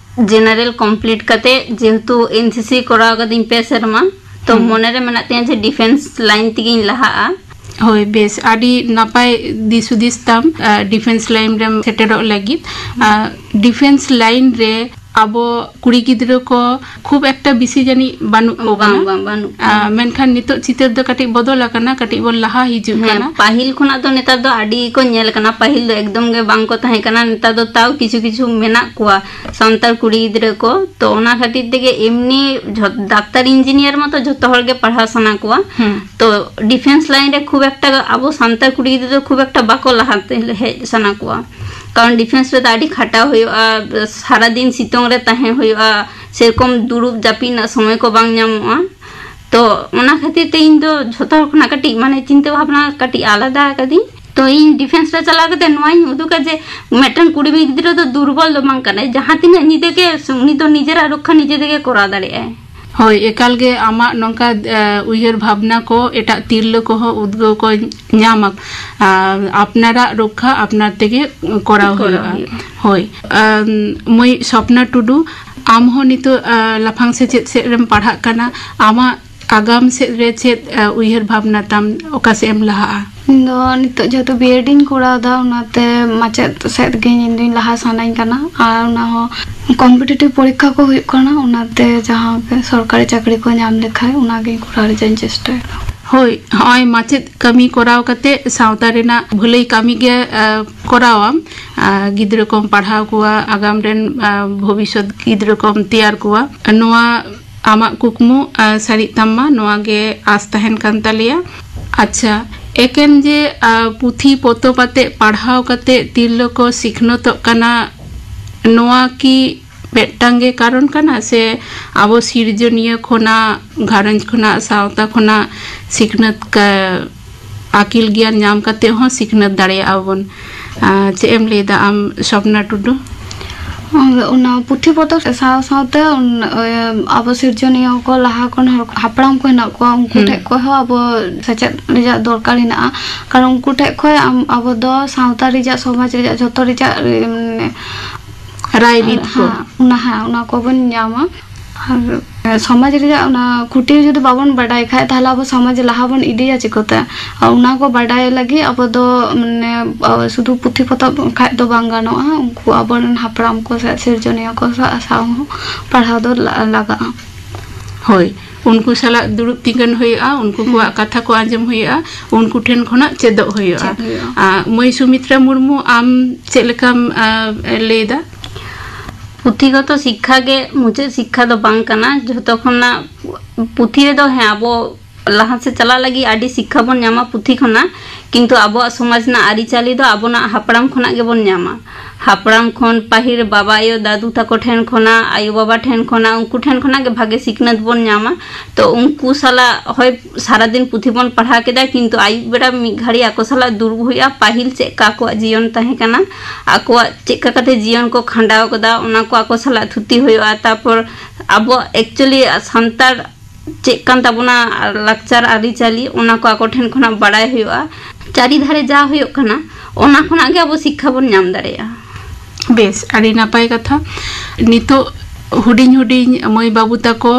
ᱡᱮᱱᱟᱨᱮᱞ ᱠᱚᱢᱯᱞᱤᱴ ᱠᱟᱛᱮ, ᱡᱮᱦᱮᱛᱩ ᱮᱱ ᱥᱤ ᱥᱤ ᱠᱚᱨᱟᱣ ᱠᱟᱹᱫᱟᱹᱧ ᱯᱮ ᱥᱮᱨᱢᱟ, ᱛᱚ ᱦᱩᱸ᱾ ᱢᱚᱱᱮᱨᱮ ᱢᱮᱱᱟᱜ ᱛᱤᱧᱟᱹ ᱡᱮ ᱰᱤᱯᱷᱮᱱᱥ ᱞᱟᱭᱤᱱ ᱛᱮᱜᱤᱧ ᱞᱟᱦᱟᱜᱼᱟ᱾ ᱦᱳᱭ, ᱵᱮᱥ, ᱟᱹᱰᱤ ᱱᱟᱯᱟᱭ ᱫᱤᱥ ᱦᱩᱫᱤᱥ ᱛᱟᱢ, ᱰᱤᱯᱷᱮᱱᱥ ᱞᱟᱭᱤᱱ ᱨᱮᱢ ᱥᱮᱴᱮᱨᱚᱜ ᱞᱟᱹᱜᱤᱫ᱾ ᱰᱤᱯᱷᱮᱱᱥ ᱞᱟᱭᱤᱱ ᱨᱮ ᱟᱵᱚ ᱠᱩᱲᱤ ᱜᱤᱫᱽᱨᱟᱹ ᱠᱚ ᱠᱷᱩᱵ ᱮᱠᱴᱟ ᱵᱮᱥᱤ ᱡᱟᱹᱱᱤᱡ ᱵᱟᱹᱱᱩᱜ ᱠᱚ ᱵᱟᱝ, ᱠᱟᱱᱟ᱾ ᱵᱟᱝ, ᱵᱟᱹᱱᱩᱜ ᱠᱚᱣᱟ᱾ ᱢᱮᱱᱠᱷᱟᱱ ᱱᱤᱛᱚᱜ ᱪᱤᱛᱟᱹᱨ ᱫᱚ ᱠᱟᱹᱴᱤᱡ ᱵᱚᱫᱚᱞ ᱟᱠᱟᱱᱟ, ᱠᱟᱹᱴᱤᱡ ᱵᱚᱱ ᱞᱟᱦᱟ ᱦᱤᱡᱩᱜ ᱦᱮᱸ, ᱠᱟᱱᱟ᱾ ᱯᱟᱹᱦᱤᱞ ᱠᱷᱚᱱᱟᱜ ᱫᱚ ᱱᱮᱛᱟᱨ ᱫᱚ ᱟᱹᱰᱤ ᱠᱚ ᱧᱮᱞ ᱠᱟᱱᱟ, ᱯᱟᱹᱦᱤᱞ ᱫᱚ ᱮᱠᱫᱚᱢ ᱜᱮ ᱵᱟᱝ ᱠᱚ ᱛᱟᱦᱮᱸ ᱠᱟᱱᱟ, ᱱᱮᱛᱟᱨ ᱫᱚ ᱛᱟᱣ ᱠᱤᱪᱷᱩ ᱠᱤᱪᱷᱩ ᱢᱮᱱᱟᱜ ᱠᱚᱣᱟ ᱥᱟᱱᱛᱟᱲ ᱠᱩᱲᱤ ᱜᱤᱫᱽᱨᱟᱹ ᱠᱚ᱾ ᱛᱚ ᱚᱱᱟ ᱠᱷᱟᱹᱛᱤᱨ ᱛᱮᱜᱮ ᱮᱢᱱᱤ ᱡᱷᱚ-, ᱰᱟᱠᱛᱟᱨ ᱤᱧᱡᱤᱱᱤᱭᱟᱨ ᱢᱟᱛᱚ ᱡᱷᱚᱛᱚ ᱦᱚᱲ ᱜᱮ ᱯᱟᱲᱦᱟᱣ ᱥᱟᱱᱟ ᱠᱚᱣᱟ᱾ ᱦᱩᱸ᱾ ᱛᱚ ᱰᱤᱯᱷᱮᱱᱥ ᱞᱟᱭᱤᱱ ᱨᱮ ᱠᱷᱩᱵ ᱮᱠᱴᱟ ᱟᱵᱚ ᱥᱟᱱᱛᱟᱲ ᱠᱩᱲᱤ ᱜᱤᱫᱽᱨᱟᱹ ᱫᱚ ᱠᱷᱩᱵ ᱮᱠᱴᱟ ᱵᱟᱠᱚ ᱞᱟᱦᱟ ᱦᱮᱡ ᱥᱟᱱᱟ ᱠᱚᱣᱟ, ᱠᱟᱨᱚᱱ ᱰᱤᱯᱷᱮᱱᱥ ᱨᱮᱫᱚ ᱟᱹᱰᱤ ᱠᱷᱟᱴᱟᱣ ᱦᱩᱭᱩᱜᱼᱟ, ᱥᱟᱨᱟᱫᱤᱱ ᱥᱤᱛᱩᱝ ᱨᱮ ᱛᱟᱦᱮᱸ ᱦᱩᱭᱩᱜᱼᱟ, ᱥᱮᱨᱚᱠᱚᱢ ᱫᱩᱲᱩᱵ ᱡᱟᱹᱯᱤᱫ ᱨᱮᱱᱟᱜ ᱥᱚᱢᱚᱭ ᱠᱚ ᱵᱟᱝ ᱧᱟᱢᱚᱜᱼᱟ᱾ ᱛᱚ ᱚᱱᱟ ᱠᱷᱟᱹᱛᱤᱨ ᱛᱮ ᱤᱧ ᱫᱚ ᱡᱷᱚᱛᱚ ᱦᱚᱲ ᱠᱷᱚᱱᱟᱜ ᱠᱟᱹᱴᱤᱡ ᱢᱟᱱᱮ ᱪᱤᱱᱛᱟᱹ ᱵᱷᱟᱵᱽᱱᱟ ᱠᱟᱹᱴᱤᱡ ᱟᱞᱟᱫᱟ ᱟᱠᱟᱫᱤᱧ᱾ ᱛᱚ ᱤᱧ ᱰᱤᱯᱷᱮᱱᱥ ᱨᱮ ᱪᱟᱞᱟᱣ ᱠᱟᱛᱮ ᱱᱚᱣᱟᱧ ᱩᱫᱩᱜᱟ ᱡᱮ ᱢᱤᱫᱴᱟᱝ ᱠᱩᱲᱤ ᱜᱤᱫᱽᱨᱟᱹ ᱫᱚ ᱫᱩᱨᱵᱚᱞ ᱫᱚ ᱵᱟᱝ ᱠᱟᱱᱟᱭ, ᱡᱟᱦᱟᱸ ᱛᱤᱱᱟᱹᱜ ᱧᱤᱫᱟᱹ ᱜᱮ ᱩᱱᱤ ᱫᱚ ᱱᱤᱡᱮᱨᱟᱜ ᱨᱚᱠᱠᱷᱟ ᱱᱤᱡᱮ ᱛᱮᱜᱮ ᱠᱚᱨᱟᱣ ᱫᱟᱲᱮᱭᱟᱜᱼᱟᱭ᱾ ᱦᱳᱭ, ᱮᱠᱟᱞ ᱜᱮ ᱟᱢᱟᱜ ᱱᱚᱝᱠᱟ ᱩᱭᱦᱟᱹᱨ ᱵᱷᱟᱵᱽᱱᱟ ᱠᱚ ᱮᱴᱟᱜ ᱛᱤᱨᱞᱟᱹ ᱠᱚᱦᱚᱸ ᱩᱫᱽᱜᱟᱹᱣ ᱠᱚ ᱧᱟᱢᱟ᱾ ᱟᱯᱱᱟᱨᱟᱜ ᱨᱚᱠᱠᱷᱟ ᱟᱯᱱᱟᱨ ᱛᱮᱜᱮ ᱠᱚᱨᱟᱣ ᱦᱩᱭᱩᱜᱼᱟ᱾ ᱦᱳᱭ᱾ ᱟᱢ, ᱢᱟᱹᱭ ᱥᱚᱯᱱᱟ ᱴᱩᱰᱩ, ᱟᱢ ᱦᱚᱸ ᱱᱤᱛᱚᱜ, ᱟ, ᱞᱟᱯᱷᱟᱝ ᱥᱮᱪᱮᱫ ᱥᱮᱫ ᱨᱮᱢ ᱯᱟᱲᱦᱟᱜ ᱠᱟᱱᱟ᱾ ᱟᱢᱟᱜ ᱟᱜᱟᱢ ᱥᱮᱫ ᱨᱮ ᱪᱮᱫ, ᱟ, ᱩᱭᱦᱟᱹᱨ ᱵᱷᱟᱵᱽᱱᱟ ᱛᱟᱢ? ᱚᱠᱟ ᱥᱮᱫ ᱮᱢ ᱞᱟᱦᱟᱜᱼᱟ? ᱤᱧ ᱫᱚ ᱱᱤᱛᱚᱜ ᱡᱮᱦᱮᱛᱩ B.Ed ᱤᱧ ᱠᱚᱨᱟᱣ ᱮᱫᱟ, ᱚᱱᱟᱛᱮ ᱢᱟᱪᱮᱫ ᱥᱮᱫ ᱜᱮ ᱤᱧ ᱫᱚᱧ ᱞᱟᱦᱟ ᱥᱟᱱᱟᱧ ᱠᱟᱱᱟ᱾ ᱟᱨ ᱚᱱᱟ ᱦᱚᱸ competitive ᱯᱚᱨᱤᱠᱠᱷᱟ ᱠᱚ ᱦᱩᱭᱩᱜ ᱠᱟᱱᱟ, ᱚᱱᱟᱛᱮ ᱡᱟᱦᱟᱸ ᱜᱮ ᱥᱚᱨᱠᱟᱨᱤ ᱪᱟᱹᱠᱨᱤ ᱠᱚ ᱧᱟᱢ ᱞᱮᱠᱷᱟᱱ, ᱚᱱᱟᱜᱤᱧ ᱠᱚᱨᱟᱣ ᱨᱮᱭᱟᱜ ᱤᱧ ᱪᱮᱥᱴᱟᱭᱮᱫᱟ᱾ ᱦᱳᱭ, ᱦᱚᱸᱜᱼᱚᱭ ᱢᱟᱪᱮᱫ ᱠᱟᱹᱢᱤ ᱠᱚᱨᱟᱣ ᱠᱟᱛᱮ ᱥᱟᱶᱛᱟ ᱨᱮᱱᱟᱜ ᱵᱷᱟᱹᱞᱟᱹᱭ ᱠᱟᱹᱢᱤ ᱜᱮ, ᱟ, ᱠᱚᱨᱟᱣᱟᱢ᱾ ᱟ, ᱜᱤᱫᱽᱨᱟᱹ ᱠᱚᱢ ᱯᱟᱲᱦᱟᱣ ᱠᱚᱣᱟ, ᱟᱜᱟᱢ ᱨᱮᱱ, ᱟ, ᱵᱷᱚᱵᱤᱥᱥᱚᱛ ᱜᱤᱫᱽᱨᱟᱹ ᱠᱚᱢ ᱛᱮᱭᱟᱨ ᱠᱚᱣᱟ᱾ ᱱᱚᱣᱟ ᱟᱢᱟᱜ ᱠᱩᱠᱢᱩ, ᱟ, ᱥᱟᱹᱨᱤᱜ ᱛᱟᱢ ᱢᱟ, ᱱᱚᱣᱟ ᱜᱮ ᱟᱸᱥ ᱛᱟᱦᱮᱱ ᱠᱟᱱ ᱛᱟᱞᱮᱭᱟ᱾ ᱟᱪᱪᱷᱟ, ᱮᱠᱮᱱ ᱡᱮ, ᱟ, ᱯᱩᱛᱷᱤ ᱯᱚᱛᱚᱵ ᱟᱛᱮ ᱯᱟᱲᱦᱟᱣ ᱠᱟᱛᱮ ᱛᱤᱨᱞᱟᱹ ᱠᱚ ᱥᱤᱠᱷᱱᱟᱹᱛᱚᱜ ᱠᱟᱱᱟ, ᱱᱚᱣᱟ ᱠᱤ ᱢᱤᱫᱴᱟᱝ ᱜᱮ ᱠᱟᱨᱚᱱ ᱠᱟᱱᱟ, ᱥᱮ ᱟᱵᱚ ᱥᱤᱨᱡᱚᱱᱤᱭᱟᱹ ᱠᱷᱚᱱᱟᱜ, ᱜᱷᱟᱨᱚᱸᱡᱽ ᱠᱷᱚᱱᱟᱜ, ᱥᱟᱶᱛᱟ ᱠᱷᱚᱱᱟᱜ ᱥᱤᱠᱷᱱᱟᱹᱛ ᱠᱟ-, ᱟᱹᱠᱤᱞ ᱜᱮᱭᱟᱱ ᱧᱟᱢ ᱠᱟᱛᱮ ᱦᱚᱸ ᱥᱤᱠᱷᱱᱟᱹᱛ ᱫᱟᱲᱮᱭᱟᱜᱼᱟ ᱵᱚᱱ? ᱟᱨ ᱪᱮᱫ ᱮᱢ ᱞᱟᱹᱭᱫᱟ ᱟᱢ, ᱥᱚᱯᱱᱟ ᱴᱩᱰᱩ? ᱚᱱᱟ ᱯᱩᱛᱷᱤ ᱯᱚᱛᱚᱵ ᱥᱟᱶ ᱥᱟᱶᱛᱮ ᱩᱱ-, ᱟᱵᱚ ᱥᱤᱨᱡᱚᱱᱤᱭᱟᱹ ᱠᱚ ᱞᱟᱦᱟ ᱠᱷᱚᱱ ᱦᱚᱲ, ᱦᱟᱯᱲᱟᱢ ᱠᱚ ᱦᱮᱱᱟᱜ ᱠᱚᱣᱟ, ᱩᱱᱠᱩ ᱦᱩᱸ᱾ ᱴᱷᱮᱱ ᱠᱷᱚᱱ ᱦᱚᱸ ᱟᱵᱚ ᱥᱮᱪᱮᱫ ᱨᱮᱭᱟᱜ ᱫᱚᱨᱠᱟᱨ ᱦᱮᱱᱟᱜᱼᱟ᱾ ᱠᱟᱨᱚᱱ ᱩᱱᱠᱩ ᱴᱷᱮᱱ ᱠᱷᱚᱱ ᱟᱢ, ᱟᱵᱚ ᱫᱚ ᱥᱟᱶᱛᱟ ᱨᱮᱭᱟᱜ, ᱥᱚᱢᱟᱡᱽ ᱨᱮᱭᱟᱜ ᱡᱷᱚᱛᱚ ᱨᱮᱭᱟᱜ, ᱢᱟᱱᱮ, ᱨᱟᱭ ᱨᱤᱛ ᱠᱚ᱾ ᱦᱮᱸ, ᱚᱱᱟ, ᱦᱮᱸ, ᱚᱱᱟ ᱠᱚᱵᱚᱱ ᱧᱟᱢᱟ᱾ ᱟᱨ ᱥᱚᱢᱟᱡᱽ ᱨᱮᱭᱟᱜ ᱚᱱᱟ ᱠᱷᱩᱸᱴᱤ ᱡᱩᱫᱤ ᱵᱟᱵᱚᱱ ᱵᱟᱰᱟᱭ ᱠᱷᱟᱡ, ᱛᱟᱦᱞᱮ ᱟᱵᱚ ᱥᱚᱢᱟᱡᱽ ᱞᱟᱦᱟ ᱵᱚᱱ ᱤᱫᱤᱭᱟ ᱪᱤᱠᱟᱹᱛᱮ? ᱟᱨ ᱚᱱᱟ ᱠᱚ ᱵᱟᱰᱟᱭ ᱞᱟᱹᱜᱤᱫ ᱟᱵᱚ ᱫᱚ, ᱢᱟᱱᱮ, ᱥᱩᱫᱷᱩ ᱯᱩᱛᱷᱤ ᱯᱚᱛᱚᱵ ᱠᱷᱟᱡ ᱫᱚ ᱵᱟᱝ ᱜᱟᱱᱚᱜᱼᱟ, ᱩᱱᱠᱩ ᱟᱵᱚᱨᱮᱱ ᱦᱟᱯᱲᱟᱢ ᱠᱚ ᱥᱮ ᱥᱤᱨᱡᱚᱱᱤᱭᱟᱹ ᱠᱚ ᱥᱟ-, ᱥᱟᱶ ᱦᱚᱸ ᱯᱟᱲᱦᱟᱣ ᱫᱚ ᱞᱟ-, ᱞᱟᱜᱟᱜᱼᱟ᱾ ᱦᱳᱭ, ᱩᱱᱠᱩ ᱥᱟᱞᱟᱜ ᱫᱩᱲᱩᱵ ᱛᱤᱸᱜᱩᱱ ᱦᱩᱭᱩᱜᱼᱟ, ᱩᱱᱠᱩ ᱦᱩᱸ᱾ ᱠᱚᱣᱟᱜ ᱠᱟᱛᱷᱟ ᱠᱚ ᱟᱸᱡᱚᱢ ᱦᱩᱭᱩᱜᱼᱟ, ᱩᱱᱠᱩ ᱴᱷᱮᱱ ᱠᱷᱚᱱᱟᱜ ᱪᱮᱫᱚᱜ ᱦᱩᱭᱩᱜᱼᱟ᱾ ᱪᱮᱫ ᱦᱩᱭᱩᱜᱼᱟ? ᱟᱨ ᱢᱟᱹᱭ ᱥᱩᱢᱤᱛᱨᱟ ᱢᱩᱨᱢᱩ, ᱟᱢ ᱪᱮᱫ ᱞᱮᱠᱟᱢ, ᱟ, ᱞᱟᱹᱭᱫᱟ? ᱯᱩᱛᱷᱤᱜᱚᱛᱚ ᱥᱤᱠᱠᱷᱟ ᱜᱮ ᱢᱩᱪᱟᱹᱫ ᱥᱤᱠᱠᱷᱟ ᱫᱚ ᱵᱟᱝ ᱠᱟᱱᱟ᱾ ᱡᱷᱚᱛᱚ ᱠᱷᱚᱱᱟᱜ ᱯᱩᱛᱷᱤ ᱨᱮᱫᱚ, ᱦᱮᱸ, ᱟᱵᱚ ᱞᱟᱦᱟ ᱥᱮᱫ ᱪᱟᱞᱟᱜ ᱞᱟᱹᱜᱤᱫ ᱟᱹᱰᱤ ᱥᱤᱠᱠᱷᱟ ᱵᱚᱱ ᱧᱟᱢᱟ ᱯᱩᱛᱷᱤ ᱠᱷᱚᱱᱟᱜ, ᱠᱤᱱᱛᱩ ᱟᱵᱚᱣᱟᱜ ᱥᱚᱢᱟᱡᱽ ᱨᱮᱱᱟᱜ ᱟᱹᱨᱤᱪᱟᱹᱞᱤ ᱫᱚ ᱟᱵᱚᱱᱟᱜ ᱦᱟᱯᱲᱟᱢ ᱠᱷᱚᱱᱟᱜ ᱜᱮᱵᱚᱱ ᱧᱟᱢᱟ᱾ ᱦᱟᱯᱲᱟᱢ ᱠᱷᱚᱱ, ᱯᱟᱹᱦᱤᱞ ᱵᱟᱵᱟ ᱟᱭᱳ ᱫᱟᱫᱩ ᱛᱟᱠᱚ ᱴᱷᱮᱱ ᱠᱷᱚᱱᱟᱜ, ᱟᱭᱳ ᱵᱟᱵᱟ ᱴᱷᱮᱱ ᱠᱷᱚᱱᱟᱜ, ᱩᱱᱠᱩ ᱴᱷᱮᱱ ᱠᱷᱚᱱᱟᱜ ᱜᱮ ᱵᱷᱟᱜᱮ ᱥᱤᱠᱷᱱᱟᱹᱛ ᱵᱚᱱ ᱧᱟᱢᱟ᱾ ᱛᱚ ᱩᱱᱠᱩ ᱥᱟᱞᱟᱜ ᱦᱚᱭ ᱥᱟᱨᱟᱫᱤᱱ ᱯᱩᱛᱷᱤ ᱵᱚᱱ ᱯᱟᱲᱦᱟᱣ ᱠᱮᱫᱟ, ᱠᱤᱱᱛᱩ ᱟᱹᱭᱩᱵ ᱵᱮᱲᱟ ᱢᱤᱫ ᱜᱷᱟᱹᱲᱤ ᱟᱠᱚ ᱥᱟᱞᱟᱜ ᱫᱩᱲᱩᱵ ᱦᱩᱭᱩᱜᱼᱟ, ᱯᱟᱹᱦᱤᱞ ᱪᱮᱫ ᱠᱟ ᱟᱠᱚᱣᱟᱜ ᱡᱤᱭᱚᱱ ᱛᱟᱦᱮᱸ ᱠᱟᱱᱟ, ᱟᱠᱚᱣᱟᱜ ᱪᱮᱫ ᱠᱟ ᱠᱟᱛᱮ ᱡᱤᱭᱚᱱ ᱠᱚ ᱠᱷᱟᱸᱰᱟᱣ ᱠᱟᱫᱟ, ᱚᱱᱟ ᱠᱚ ᱟᱠᱚ ᱥᱟᱞᱟᱜ ᱛᱷᱩᱛᱤ ᱦᱩᱭᱩᱜᱼᱟ᱾ ᱛᱟᱨᱯᱚᱨ ᱟᱵᱚᱣᱟᱜ actually ᱥᱟᱱᱛᱟᱲ ᱪᱮᱫ ᱠᱟᱱ ᱛᱟᱵᱚᱱᱟ ᱞᱟᱠᱪᱟᱨ ᱟᱹᱨᱤᱪᱟᱹᱞᱤ, ᱚᱱᱟ ᱠᱚ ᱟᱠᱚ ᱴᱷᱮᱱ ᱠᱷᱚᱱᱟᱜ ᱵᱟᱲᱟᱭ ᱦᱩᱭᱩᱜᱼᱟ᱾ ᱪᱟᱹᱨᱤ ᱫᱷᱟᱨᱮ ᱡᱟ ᱦᱩᱭᱩᱜ ᱠᱟᱱᱟ, ᱚᱱᱟ ᱠᱷᱚᱱᱟᱜ ᱜᱮ ᱟᱵᱚ ᱥᱤᱠᱠᱷᱟ ᱵᱚᱱ ᱧᱟᱢ ᱫᱟᱲᱮᱭᱟᱜᱼᱟ᱾ ᱵᱮᱥ, ᱟᱹᱰᱤ ᱱᱟᱯᱟᱭ ᱠᱟᱛᱷᱟ᱾ ᱱᱤᱛᱚᱜ ᱦᱩᱰᱤᱧ ᱦᱩᱰᱤᱧ ᱢᱟᱹᱭ ᱵᱟᱹᱵᱩ ᱛᱟᱠᱚ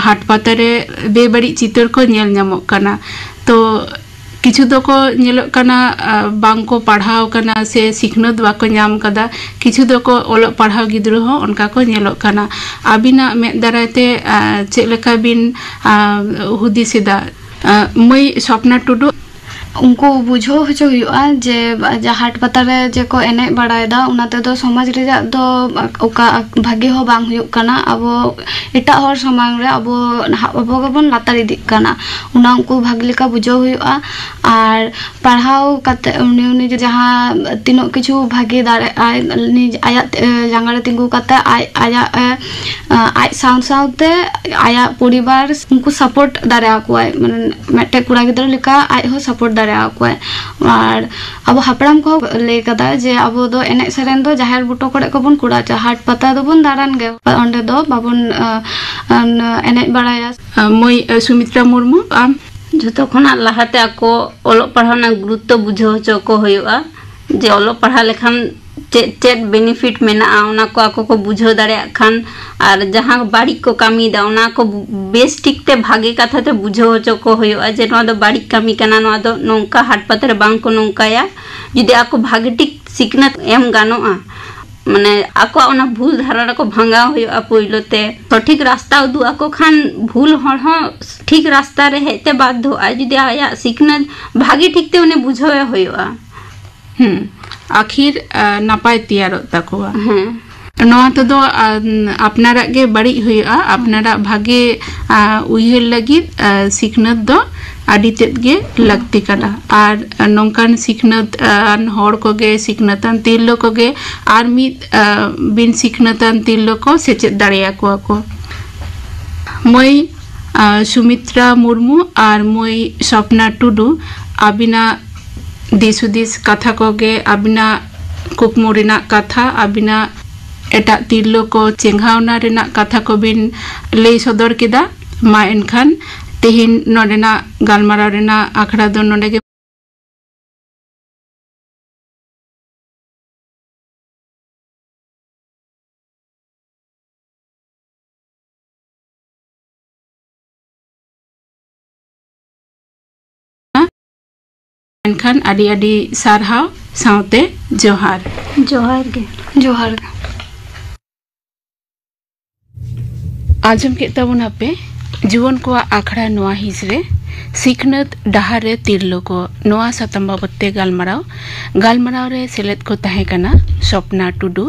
ᱦᱟᱴ ᱯᱟᱛᱟ ᱨᱮ ᱵᱮᱵᱟᱹᱲᱤᱡ ᱪᱤᱛᱟᱹᱨ ᱠᱚ ᱧᱮᱞ ᱧᱟᱢᱚᱜ ᱠᱟᱱᱟ᱾ ᱛᱚ, ᱠᱤᱪᱷᱩ ᱫᱚᱠᱚ ᱧᱮᱞᱚᱜ ᱠᱟᱱᱟ, ᱟ, ᱵᱟᱝ ᱠᱚ ᱯᱟᱲᱦᱟᱣ ᱠᱟᱱᱟ ᱥᱮ ᱥᱤᱠᱷᱱᱟᱹᱛ ᱵᱟᱠᱚ ᱧᱟᱢ ᱠᱟᱫᱟ᱾ ᱠᱤᱪᱷᱩ ᱫᱚᱠᱚ ᱚᱞᱚᱜ ᱯᱟᱲᱦᱟᱣ ᱜᱤᱫᱽᱨᱟᱹ ᱦᱚᱸ ᱚᱱᱠᱟ ᱠᱚ ᱧᱮᱞᱚᱜ ᱠᱟᱱᱟ᱾ ᱟᱹᱵᱤᱱᱟᱜ ᱢᱮᱫ ᱫᱟᱨᱟᱭ ᱛᱮ, ᱟ, ᱪᱮᱫ ᱞᱮᱠᱟ ᱵᱤᱱ, ᱟ, ᱦᱩᱫᱤᱥ ᱮᱫᱟ? ᱟ, ᱢᱟᱹᱭ ᱥᱚᱯᱱᱟ ᱴᱩᱰᱩ᱾ ᱩᱱᱠᱩ ᱵᱩᱡᱷᱟᱹᱣ ᱦᱚᱪᱚ ᱦᱩᱭᱩᱜᱼᱟ ᱡᱮ ᱡᱟᱦᱟᱸ ᱦᱟᱴ ᱯᱟᱛᱟ ᱨᱮ ᱡᱮ ᱠᱚ ᱮᱱᱮᱡ ᱵᱟᱲᱟᱭᱮᱫᱟ, ᱚᱱᱟ ᱛᱮᱫᱚ ᱥᱚᱢᱟᱡᱽ ᱨᱮᱭᱟᱜ ᱫᱚ ᱚᱠᱟ ᱵᱷᱟᱜᱮ ᱦᱚᱸ ᱵᱟᱝ ᱦᱩᱭᱩᱜ ᱠᱟᱱᱟ᱾ ᱟᱵᱚ ᱮᱴᱟᱜ ᱦᱚᱲ ᱥᱟᱢᱟᱝ ᱨᱮ ᱟᱵᱚ, ᱟᱵᱚ ᱜᱮᱵᱚᱱ ᱞᱟᱛᱟᱨ ᱤᱫᱤᱜ ᱠᱟᱱᱟ᱾ ᱚᱱᱟ ᱩᱱᱠᱩ ᱵᱷᱟᱜᱮ ᱞᱮᱠᱟ ᱵᱩᱡᱷᱟᱹᱣ ᱦᱩᱭᱩᱜᱼᱟ᱾ ᱟᱨ ᱯᱟᱲᱦᱟᱣ ᱠᱟᱛᱮ ᱩᱱᱤ, ᱩᱱᱤ ᱡᱟᱦᱟᱸ ᱛᱤᱱᱟᱹᱜ ᱠᱤᱪᱷᱩ ᱵᱷᱟᱜᱮ ᱫᱟᱲᱮᱭᱟᱜᱼᱟᱭ, ᱩᱱᱤ ᱟᱭᱟᱜ, ᱮ, ᱡᱟᱸᱜᱟ ᱨᱮ ᱛᱤᱸᱜᱩ ᱠᱟᱛᱮ ᱟᱡ, ᱟᱭᱟᱜ, ᱮ, ᱟᱡ ᱥᱟᱶ ᱥᱟᱶᱛᱮ ᱟᱭᱟᱜ ᱯᱚᱨᱤᱵᱟᱨ ᱩᱱᱠᱩ support ᱫᱟᱲᱮ ᱟᱠᱚᱣᱟᱭ, ᱢᱟᱱᱮ ᱢᱤᱫᱴᱮᱡ ᱠᱚᱲᱟ ᱜᱤᱫᱽᱨᱟᱹ ᱞᱮᱠᱟ ᱟᱡ ᱦᱚᱸ support ᱫᱟᱲᱮ ᱟᱠᱚᱣᱟᱭ᱾ ᱟᱨ ᱟᱵᱚ ᱦᱟᱯᱲᱟᱢ ᱠᱚᱦᱚᱸ ᱞᱟᱹᱭ ᱠᱟᱫᱟ ᱡᱮ ᱟᱵᱚ ᱫᱚ ᱮᱱᱮᱡ ᱥᱮᱨᱮᱧ ᱫᱚ ᱡᱟᱦᱮᱨ ᱵᱩᱴᱟᱹ ᱠᱚᱨᱮ ᱜᱮᱵᱚᱱ ᱠᱚᱨᱟᱣ ᱦᱚᱪᱚᱭᱟ, ᱦᱟᱴ ᱯᱟᱛᱟ ᱫᱚᱵᱚᱱ ᱫᱟᱬᱟᱱ ᱜᱮ, ᱚᱸᱰᱮ ᱫᱚ ᱵᱟᱵᱚᱱ, ᱟ, ᱟᱱ, ᱮᱱᱮᱡ ᱵᱟᱲᱟᱭᱟ᱾ ᱟ, ᱢᱟᱹᱭ, ᱟ, ᱥᱩᱢᱤᱛᱨᱟ ᱢᱩᱨᱢᱩ, ᱟᱢ? ᱡᱷᱚᱛᱚ ᱠᱷᱚᱱᱟᱜ ᱞᱟᱦᱟᱛᱮ ᱟᱠᱚ ᱚᱞᱚᱜ ᱯᱟᱲᱦᱟᱣ ᱨᱮᱱᱟᱜ ᱜᱩᱨᱩᱛᱛᱚ ᱵᱩᱡᱷᱟᱹᱣ ᱦᱚᱪᱚ ᱠᱚ ᱦᱩᱭᱩᱜᱼᱟ, ᱡᱮ ᱚᱞᱚᱜ ᱯᱟᱲᱦᱟᱣ ᱞᱮᱠᱷᱟᱱ ᱪᱮᱫ ᱪᱮᱫ benefit ᱢᱮᱱᱟᱜᱼᱟ, ᱚᱱᱟ ᱠᱚ ᱟᱠᱚ ᱠᱚ ᱵᱩᱡᱷᱟᱹᱣ ᱫᱟᱲᱮᱭᱟᱜ ᱠᱷᱟᱱ, ᱟᱨ ᱡᱟᱦᱟᱸ ᱵᱟᱹᱲᱤᱡ ᱠᱚ ᱠᱟᱹᱢᱤᱭᱮᱫᱟ, ᱚᱱᱟ ᱠᱚ ᱵᱮᱥ ᱴᱷᱤᱠ ᱛᱮ ᱵᱷᱟᱜᱮ ᱠᱟᱛᱷᱟ ᱛᱮ ᱵᱩᱡᱷᱟᱹᱣ ᱦᱚᱪᱚ ᱠᱚ ᱦᱩᱭᱩᱜᱼᱟ ᱡᱮ ᱱᱚᱣᱟ ᱫᱚ ᱵᱟᱹᱲᱤᱡ ᱠᱟᱹᱢᱤ ᱠᱟᱱᱟ, ᱱᱚᱣᱟ ᱫᱚ ᱱᱚᱝᱠᱟ ᱦᱟᱴ ᱯᱟᱛᱟ ᱨᱮ ᱵᱟᱝ ᱠᱚ ᱱᱚᱝᱠᱟᱭᱟ᱾ ᱡᱩᱫᱤ ᱟᱠᱚ ᱵᱷᱟᱜᱮ ᱴᱷᱤᱠ ᱥᱤᱠᱷᱱᱟᱹᱛ ᱮᱢ ᱜᱟᱱᱚᱜᱼᱟ, ᱢᱟᱱᱮ ᱟᱠᱚᱣᱟᱜ ᱚᱱᱟ ᱵᱷᱩᱞ ᱫᱷᱟᱨᱟ ᱨᱮᱠᱚ ᱵᱷᱟᱸᱜᱟᱣ ᱦᱩᱭᱩᱜᱼᱟ ᱯᱳᱭᱞᱳ ᱛᱮ᱾ ᱥᱚᱴᱷᱤᱠ ᱨᱟᱥᱛᱟ ᱩᱫᱩᱜ ᱟᱠᱚ ᱠᱷᱟᱱ ᱵᱷᱩᱞ ᱦᱚᱲ ᱦᱚᱸ ᱴᱷᱤᱠ ᱨᱟᱥᱛᱟ ᱨᱮ ᱦᱮᱡ ᱛᱮ ᱵᱟᱫᱽᱫᱷᱚᱜᱼᱟ, ᱡᱩᱫᱤ ᱟᱭᱟᱜ ᱥᱤᱠᱷᱱᱟᱹᱛ ᱵᱷᱟᱜᱮ ᱴᱷᱤᱠ ᱛᱮ ᱩᱱᱤ ᱵᱩᱡᱷᱟᱹᱣᱮ ᱦᱩᱭᱩᱜᱼᱟ᱾ ᱦᱩᱸ, ᱟᱹᱠᱷᱤᱨ, ᱟ, ᱱᱟᱯᱟᱭ ᱛᱮᱭᱟᱨᱚᱜ ᱛᱟᱠᱚᱣᱟ᱾ ᱦᱮᱸ᱾ ᱱᱚᱣᱟ ᱛᱮᱫᱚ, ᱟ, ᱟᱯᱱᱟᱨᱟᱜ ᱜᱮ ᱵᱟᱹᱲᱤᱡ ᱦᱩᱭᱩᱜᱼᱟ, ᱟᱯᱱᱟᱨᱟᱜ ᱵᱷᱟᱜᱮ, ᱟ, ᱩᱭᱦᱟᱹᱨ ᱞᱟᱹᱜᱤᱫ, ᱟ, ᱥᱤᱠᱷᱱᱟᱹᱛ ᱫᱚ ᱟᱹᱰᱤ ᱛᱮᱫ ᱜᱮ ᱞᱟᱹᱠᱛᱤ ᱠᱟᱱᱟ᱾ ᱟᱨ ᱱᱚᱝᱠᱟᱱ ᱥᱤᱠᱷᱱᱟᱹᱛ ᱟᱱ ᱦᱚᱲ ᱠᱚᱜᱮ, ᱥᱤᱠᱷᱱᱟᱹᱛ ᱟᱱ ᱛᱤᱨᱞᱟᱹ ᱠᱚᱜᱮ ᱟᱨ ᱢᱤᱫ, ᱟ, ᱵᱤᱱ ᱥᱤᱠᱷᱱᱟᱹᱛ ᱟᱱ ᱛᱤᱨᱞᱟᱹ ᱠᱚ ᱥᱮᱪᱮᱫ ᱫᱟᱲᱮᱭᱟᱠᱚᱣᱟ ᱠᱚ᱾ ᱢᱟᱹᱭ, ᱟ, ᱥᱩᱢᱤᱛᱨᱟ ᱢᱩᱨᱢᱩ ᱟᱨ ᱢᱟᱹᱭ ᱥᱚᱯᱱᱟ ᱴᱩᱰᱩ, ᱟᱹᱵᱤᱱᱟᱜ ᱫᱤᱥ ᱦᱩᱫᱤᱥ ᱠᱟᱛᱷᱟ ᱠᱚᱜᱮ, ᱟᱹᱵᱤᱱᱟᱜ ᱠᱩᱠᱢᱩ ᱨᱮᱱᱟᱜ ᱠᱟᱛᱷᱟ, ᱟᱹᱵᱤᱱᱟᱜ ᱮᱴᱟᱜ ᱛᱤᱨᱞᱟᱹ ᱠᱚ ᱪᱮᱸᱜᱷᱟᱣᱱᱟ ᱨᱮᱱᱟᱜ ᱠᱟᱛᱷᱟ ᱠᱚᱵᱤᱱ ᱞᱟᱹᱭ ᱥᱚᱫᱚᱨ ᱠᱮᱫᱟ᱾ ᱢᱟ ᱮᱱᱠᱷᱟᱱ ᱛᱮᱦᱮᱧ ᱱᱚᱰᱮᱱᱟᱜ ᱜᱟᱞᱢᱟᱨᱟᱣ ᱨᱮᱱᱟᱜ ᱟᱠᱷᱲᱟ ᱫᱚ ᱱᱚᱰᱮ ᱜᱮ ᱮᱱᱠᱷᱟᱱ ᱟᱹᱰᱤ ᱟᱹᱰᱤ ᱥᱟᱨᱦᱟᱣ ᱥᱟᱶᱛᱮ ᱡᱚᱦᱟᱨ᱾ ᱡᱚᱦᱟᱨ ᱜᱮ᱾ ᱡᱚᱦᱟᱨ ᱜᱮ᱾ ᱟᱸᱡᱚᱢ ᱠᱮᱫ ᱛᱟᱵᱚᱱᱟ ᱯᱮ ᱡᱩᱣᱟᱹᱱ ᱠᱚᱣᱟᱜ ᱟᱠᱷᱲᱟ ᱱᱚᱣᱟ ᱦᱤᱸᱥ ᱨᱮ ᱥᱤᱠᱷᱱᱟᱹᱛ ᱰᱟᱦᱟᱨ ᱨᱮ ᱛᱤᱨᱞᱟᱹ ᱠᱚ ᱱᱚᱣᱟ ᱥᱟᱛᱟᱢ ᱵᱟᱵᱚᱫ ᱛᱮ ᱜᱟᱞᱢᱟᱨᱟᱣ᱾ ᱜᱟᱞᱢᱟᱨᱟᱣ ᱨᱮ ᱥᱮᱞᱮᱫ ᱠᱚ ᱛᱟᱦᱮᱸ ᱠᱟᱱᱟ ᱥᱚᱯᱱᱟ ᱴᱩᱰᱩ,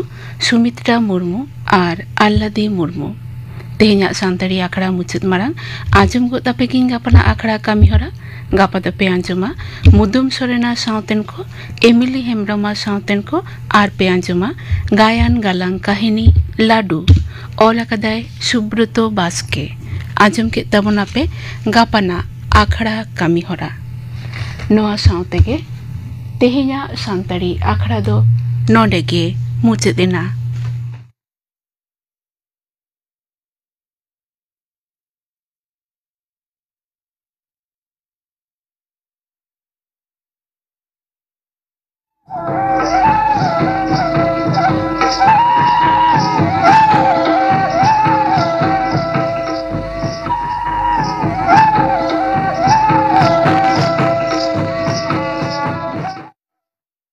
ᱥᱩᱢᱤᱛᱨᱟ ᱢᱩᱨᱢᱩ ᱟᱨ ᱟᱞᱞᱟᱫᱤ ᱢᱩᱨᱢᱩ᱾ ᱛᱮᱦᱮᱧᱟᱜ ᱥᱟᱱᱛᱟᱲᱤ ᱟᱠᱷᱲᱟ ᱢᱩᱪᱟᱹᱫ ᱢᱟᱲᱟᱝ ᱟᱸᱡᱚᱢ ᱜᱚᱫ ᱟᱯᱮ ᱜᱤᱧ ᱜᱟᱯᱟᱱᱟᱜ ᱟᱠᱷᱲᱟ ᱠᱟᱹᱢᱤ ᱦᱚᱨᱟ᱾ ᱜᱟᱯᱟ ᱫᱚᱯᱮ ᱟᱸᱡᱚᱢᱟ ᱢᱩᱫᱩᱢ ᱥᱚᱨᱮᱱᱟ ᱥᱟᱶᱛᱮᱱ ᱠᱚ, ᱮᱢᱤᱞᱤ ᱦᱮᱢᱵᱨᱚᱢᱟ ᱥᱟᱶᱛᱮᱱ ᱠᱚ, ᱟᱨ ᱯᱮ ᱟᱸᱡᱚᱢᱟ ᱜᱟᱭᱟᱱ ᱜᱟᱞᱟᱝ ᱠᱟᱹᱦᱱᱤ ᱞᱟᱹᱰᱩ᱾ ᱚᱞ ᱟᱠᱟᱫᱟᱭ ᱥᱩᱵᱨᱚᱛᱚ ᱵᱟᱥᱠᱮ᱾ ᱟᱸᱡᱚᱢ ᱠᱮᱫ ᱛᱟᱵᱚᱱᱟᱯᱮ ᱜᱟᱯᱟᱱᱟᱜ ᱟᱠᱷᱲᱟ ᱠᱟᱹᱢᱤ ᱦᱚᱨᱟ᱾ ᱱᱚᱣᱟ ᱥᱟᱶ ᱛᱮᱜᱮ ᱛᱮᱦᱮᱧᱟᱜ ᱥᱟᱱᱛᱟᱲᱤ ᱟᱠᱷᱲᱟ ᱫᱚ ᱱᱚᱰᱮ ᱜᱮ ᱢᱩᱪᱟᱹᱫ ᱮᱱᱟ᱾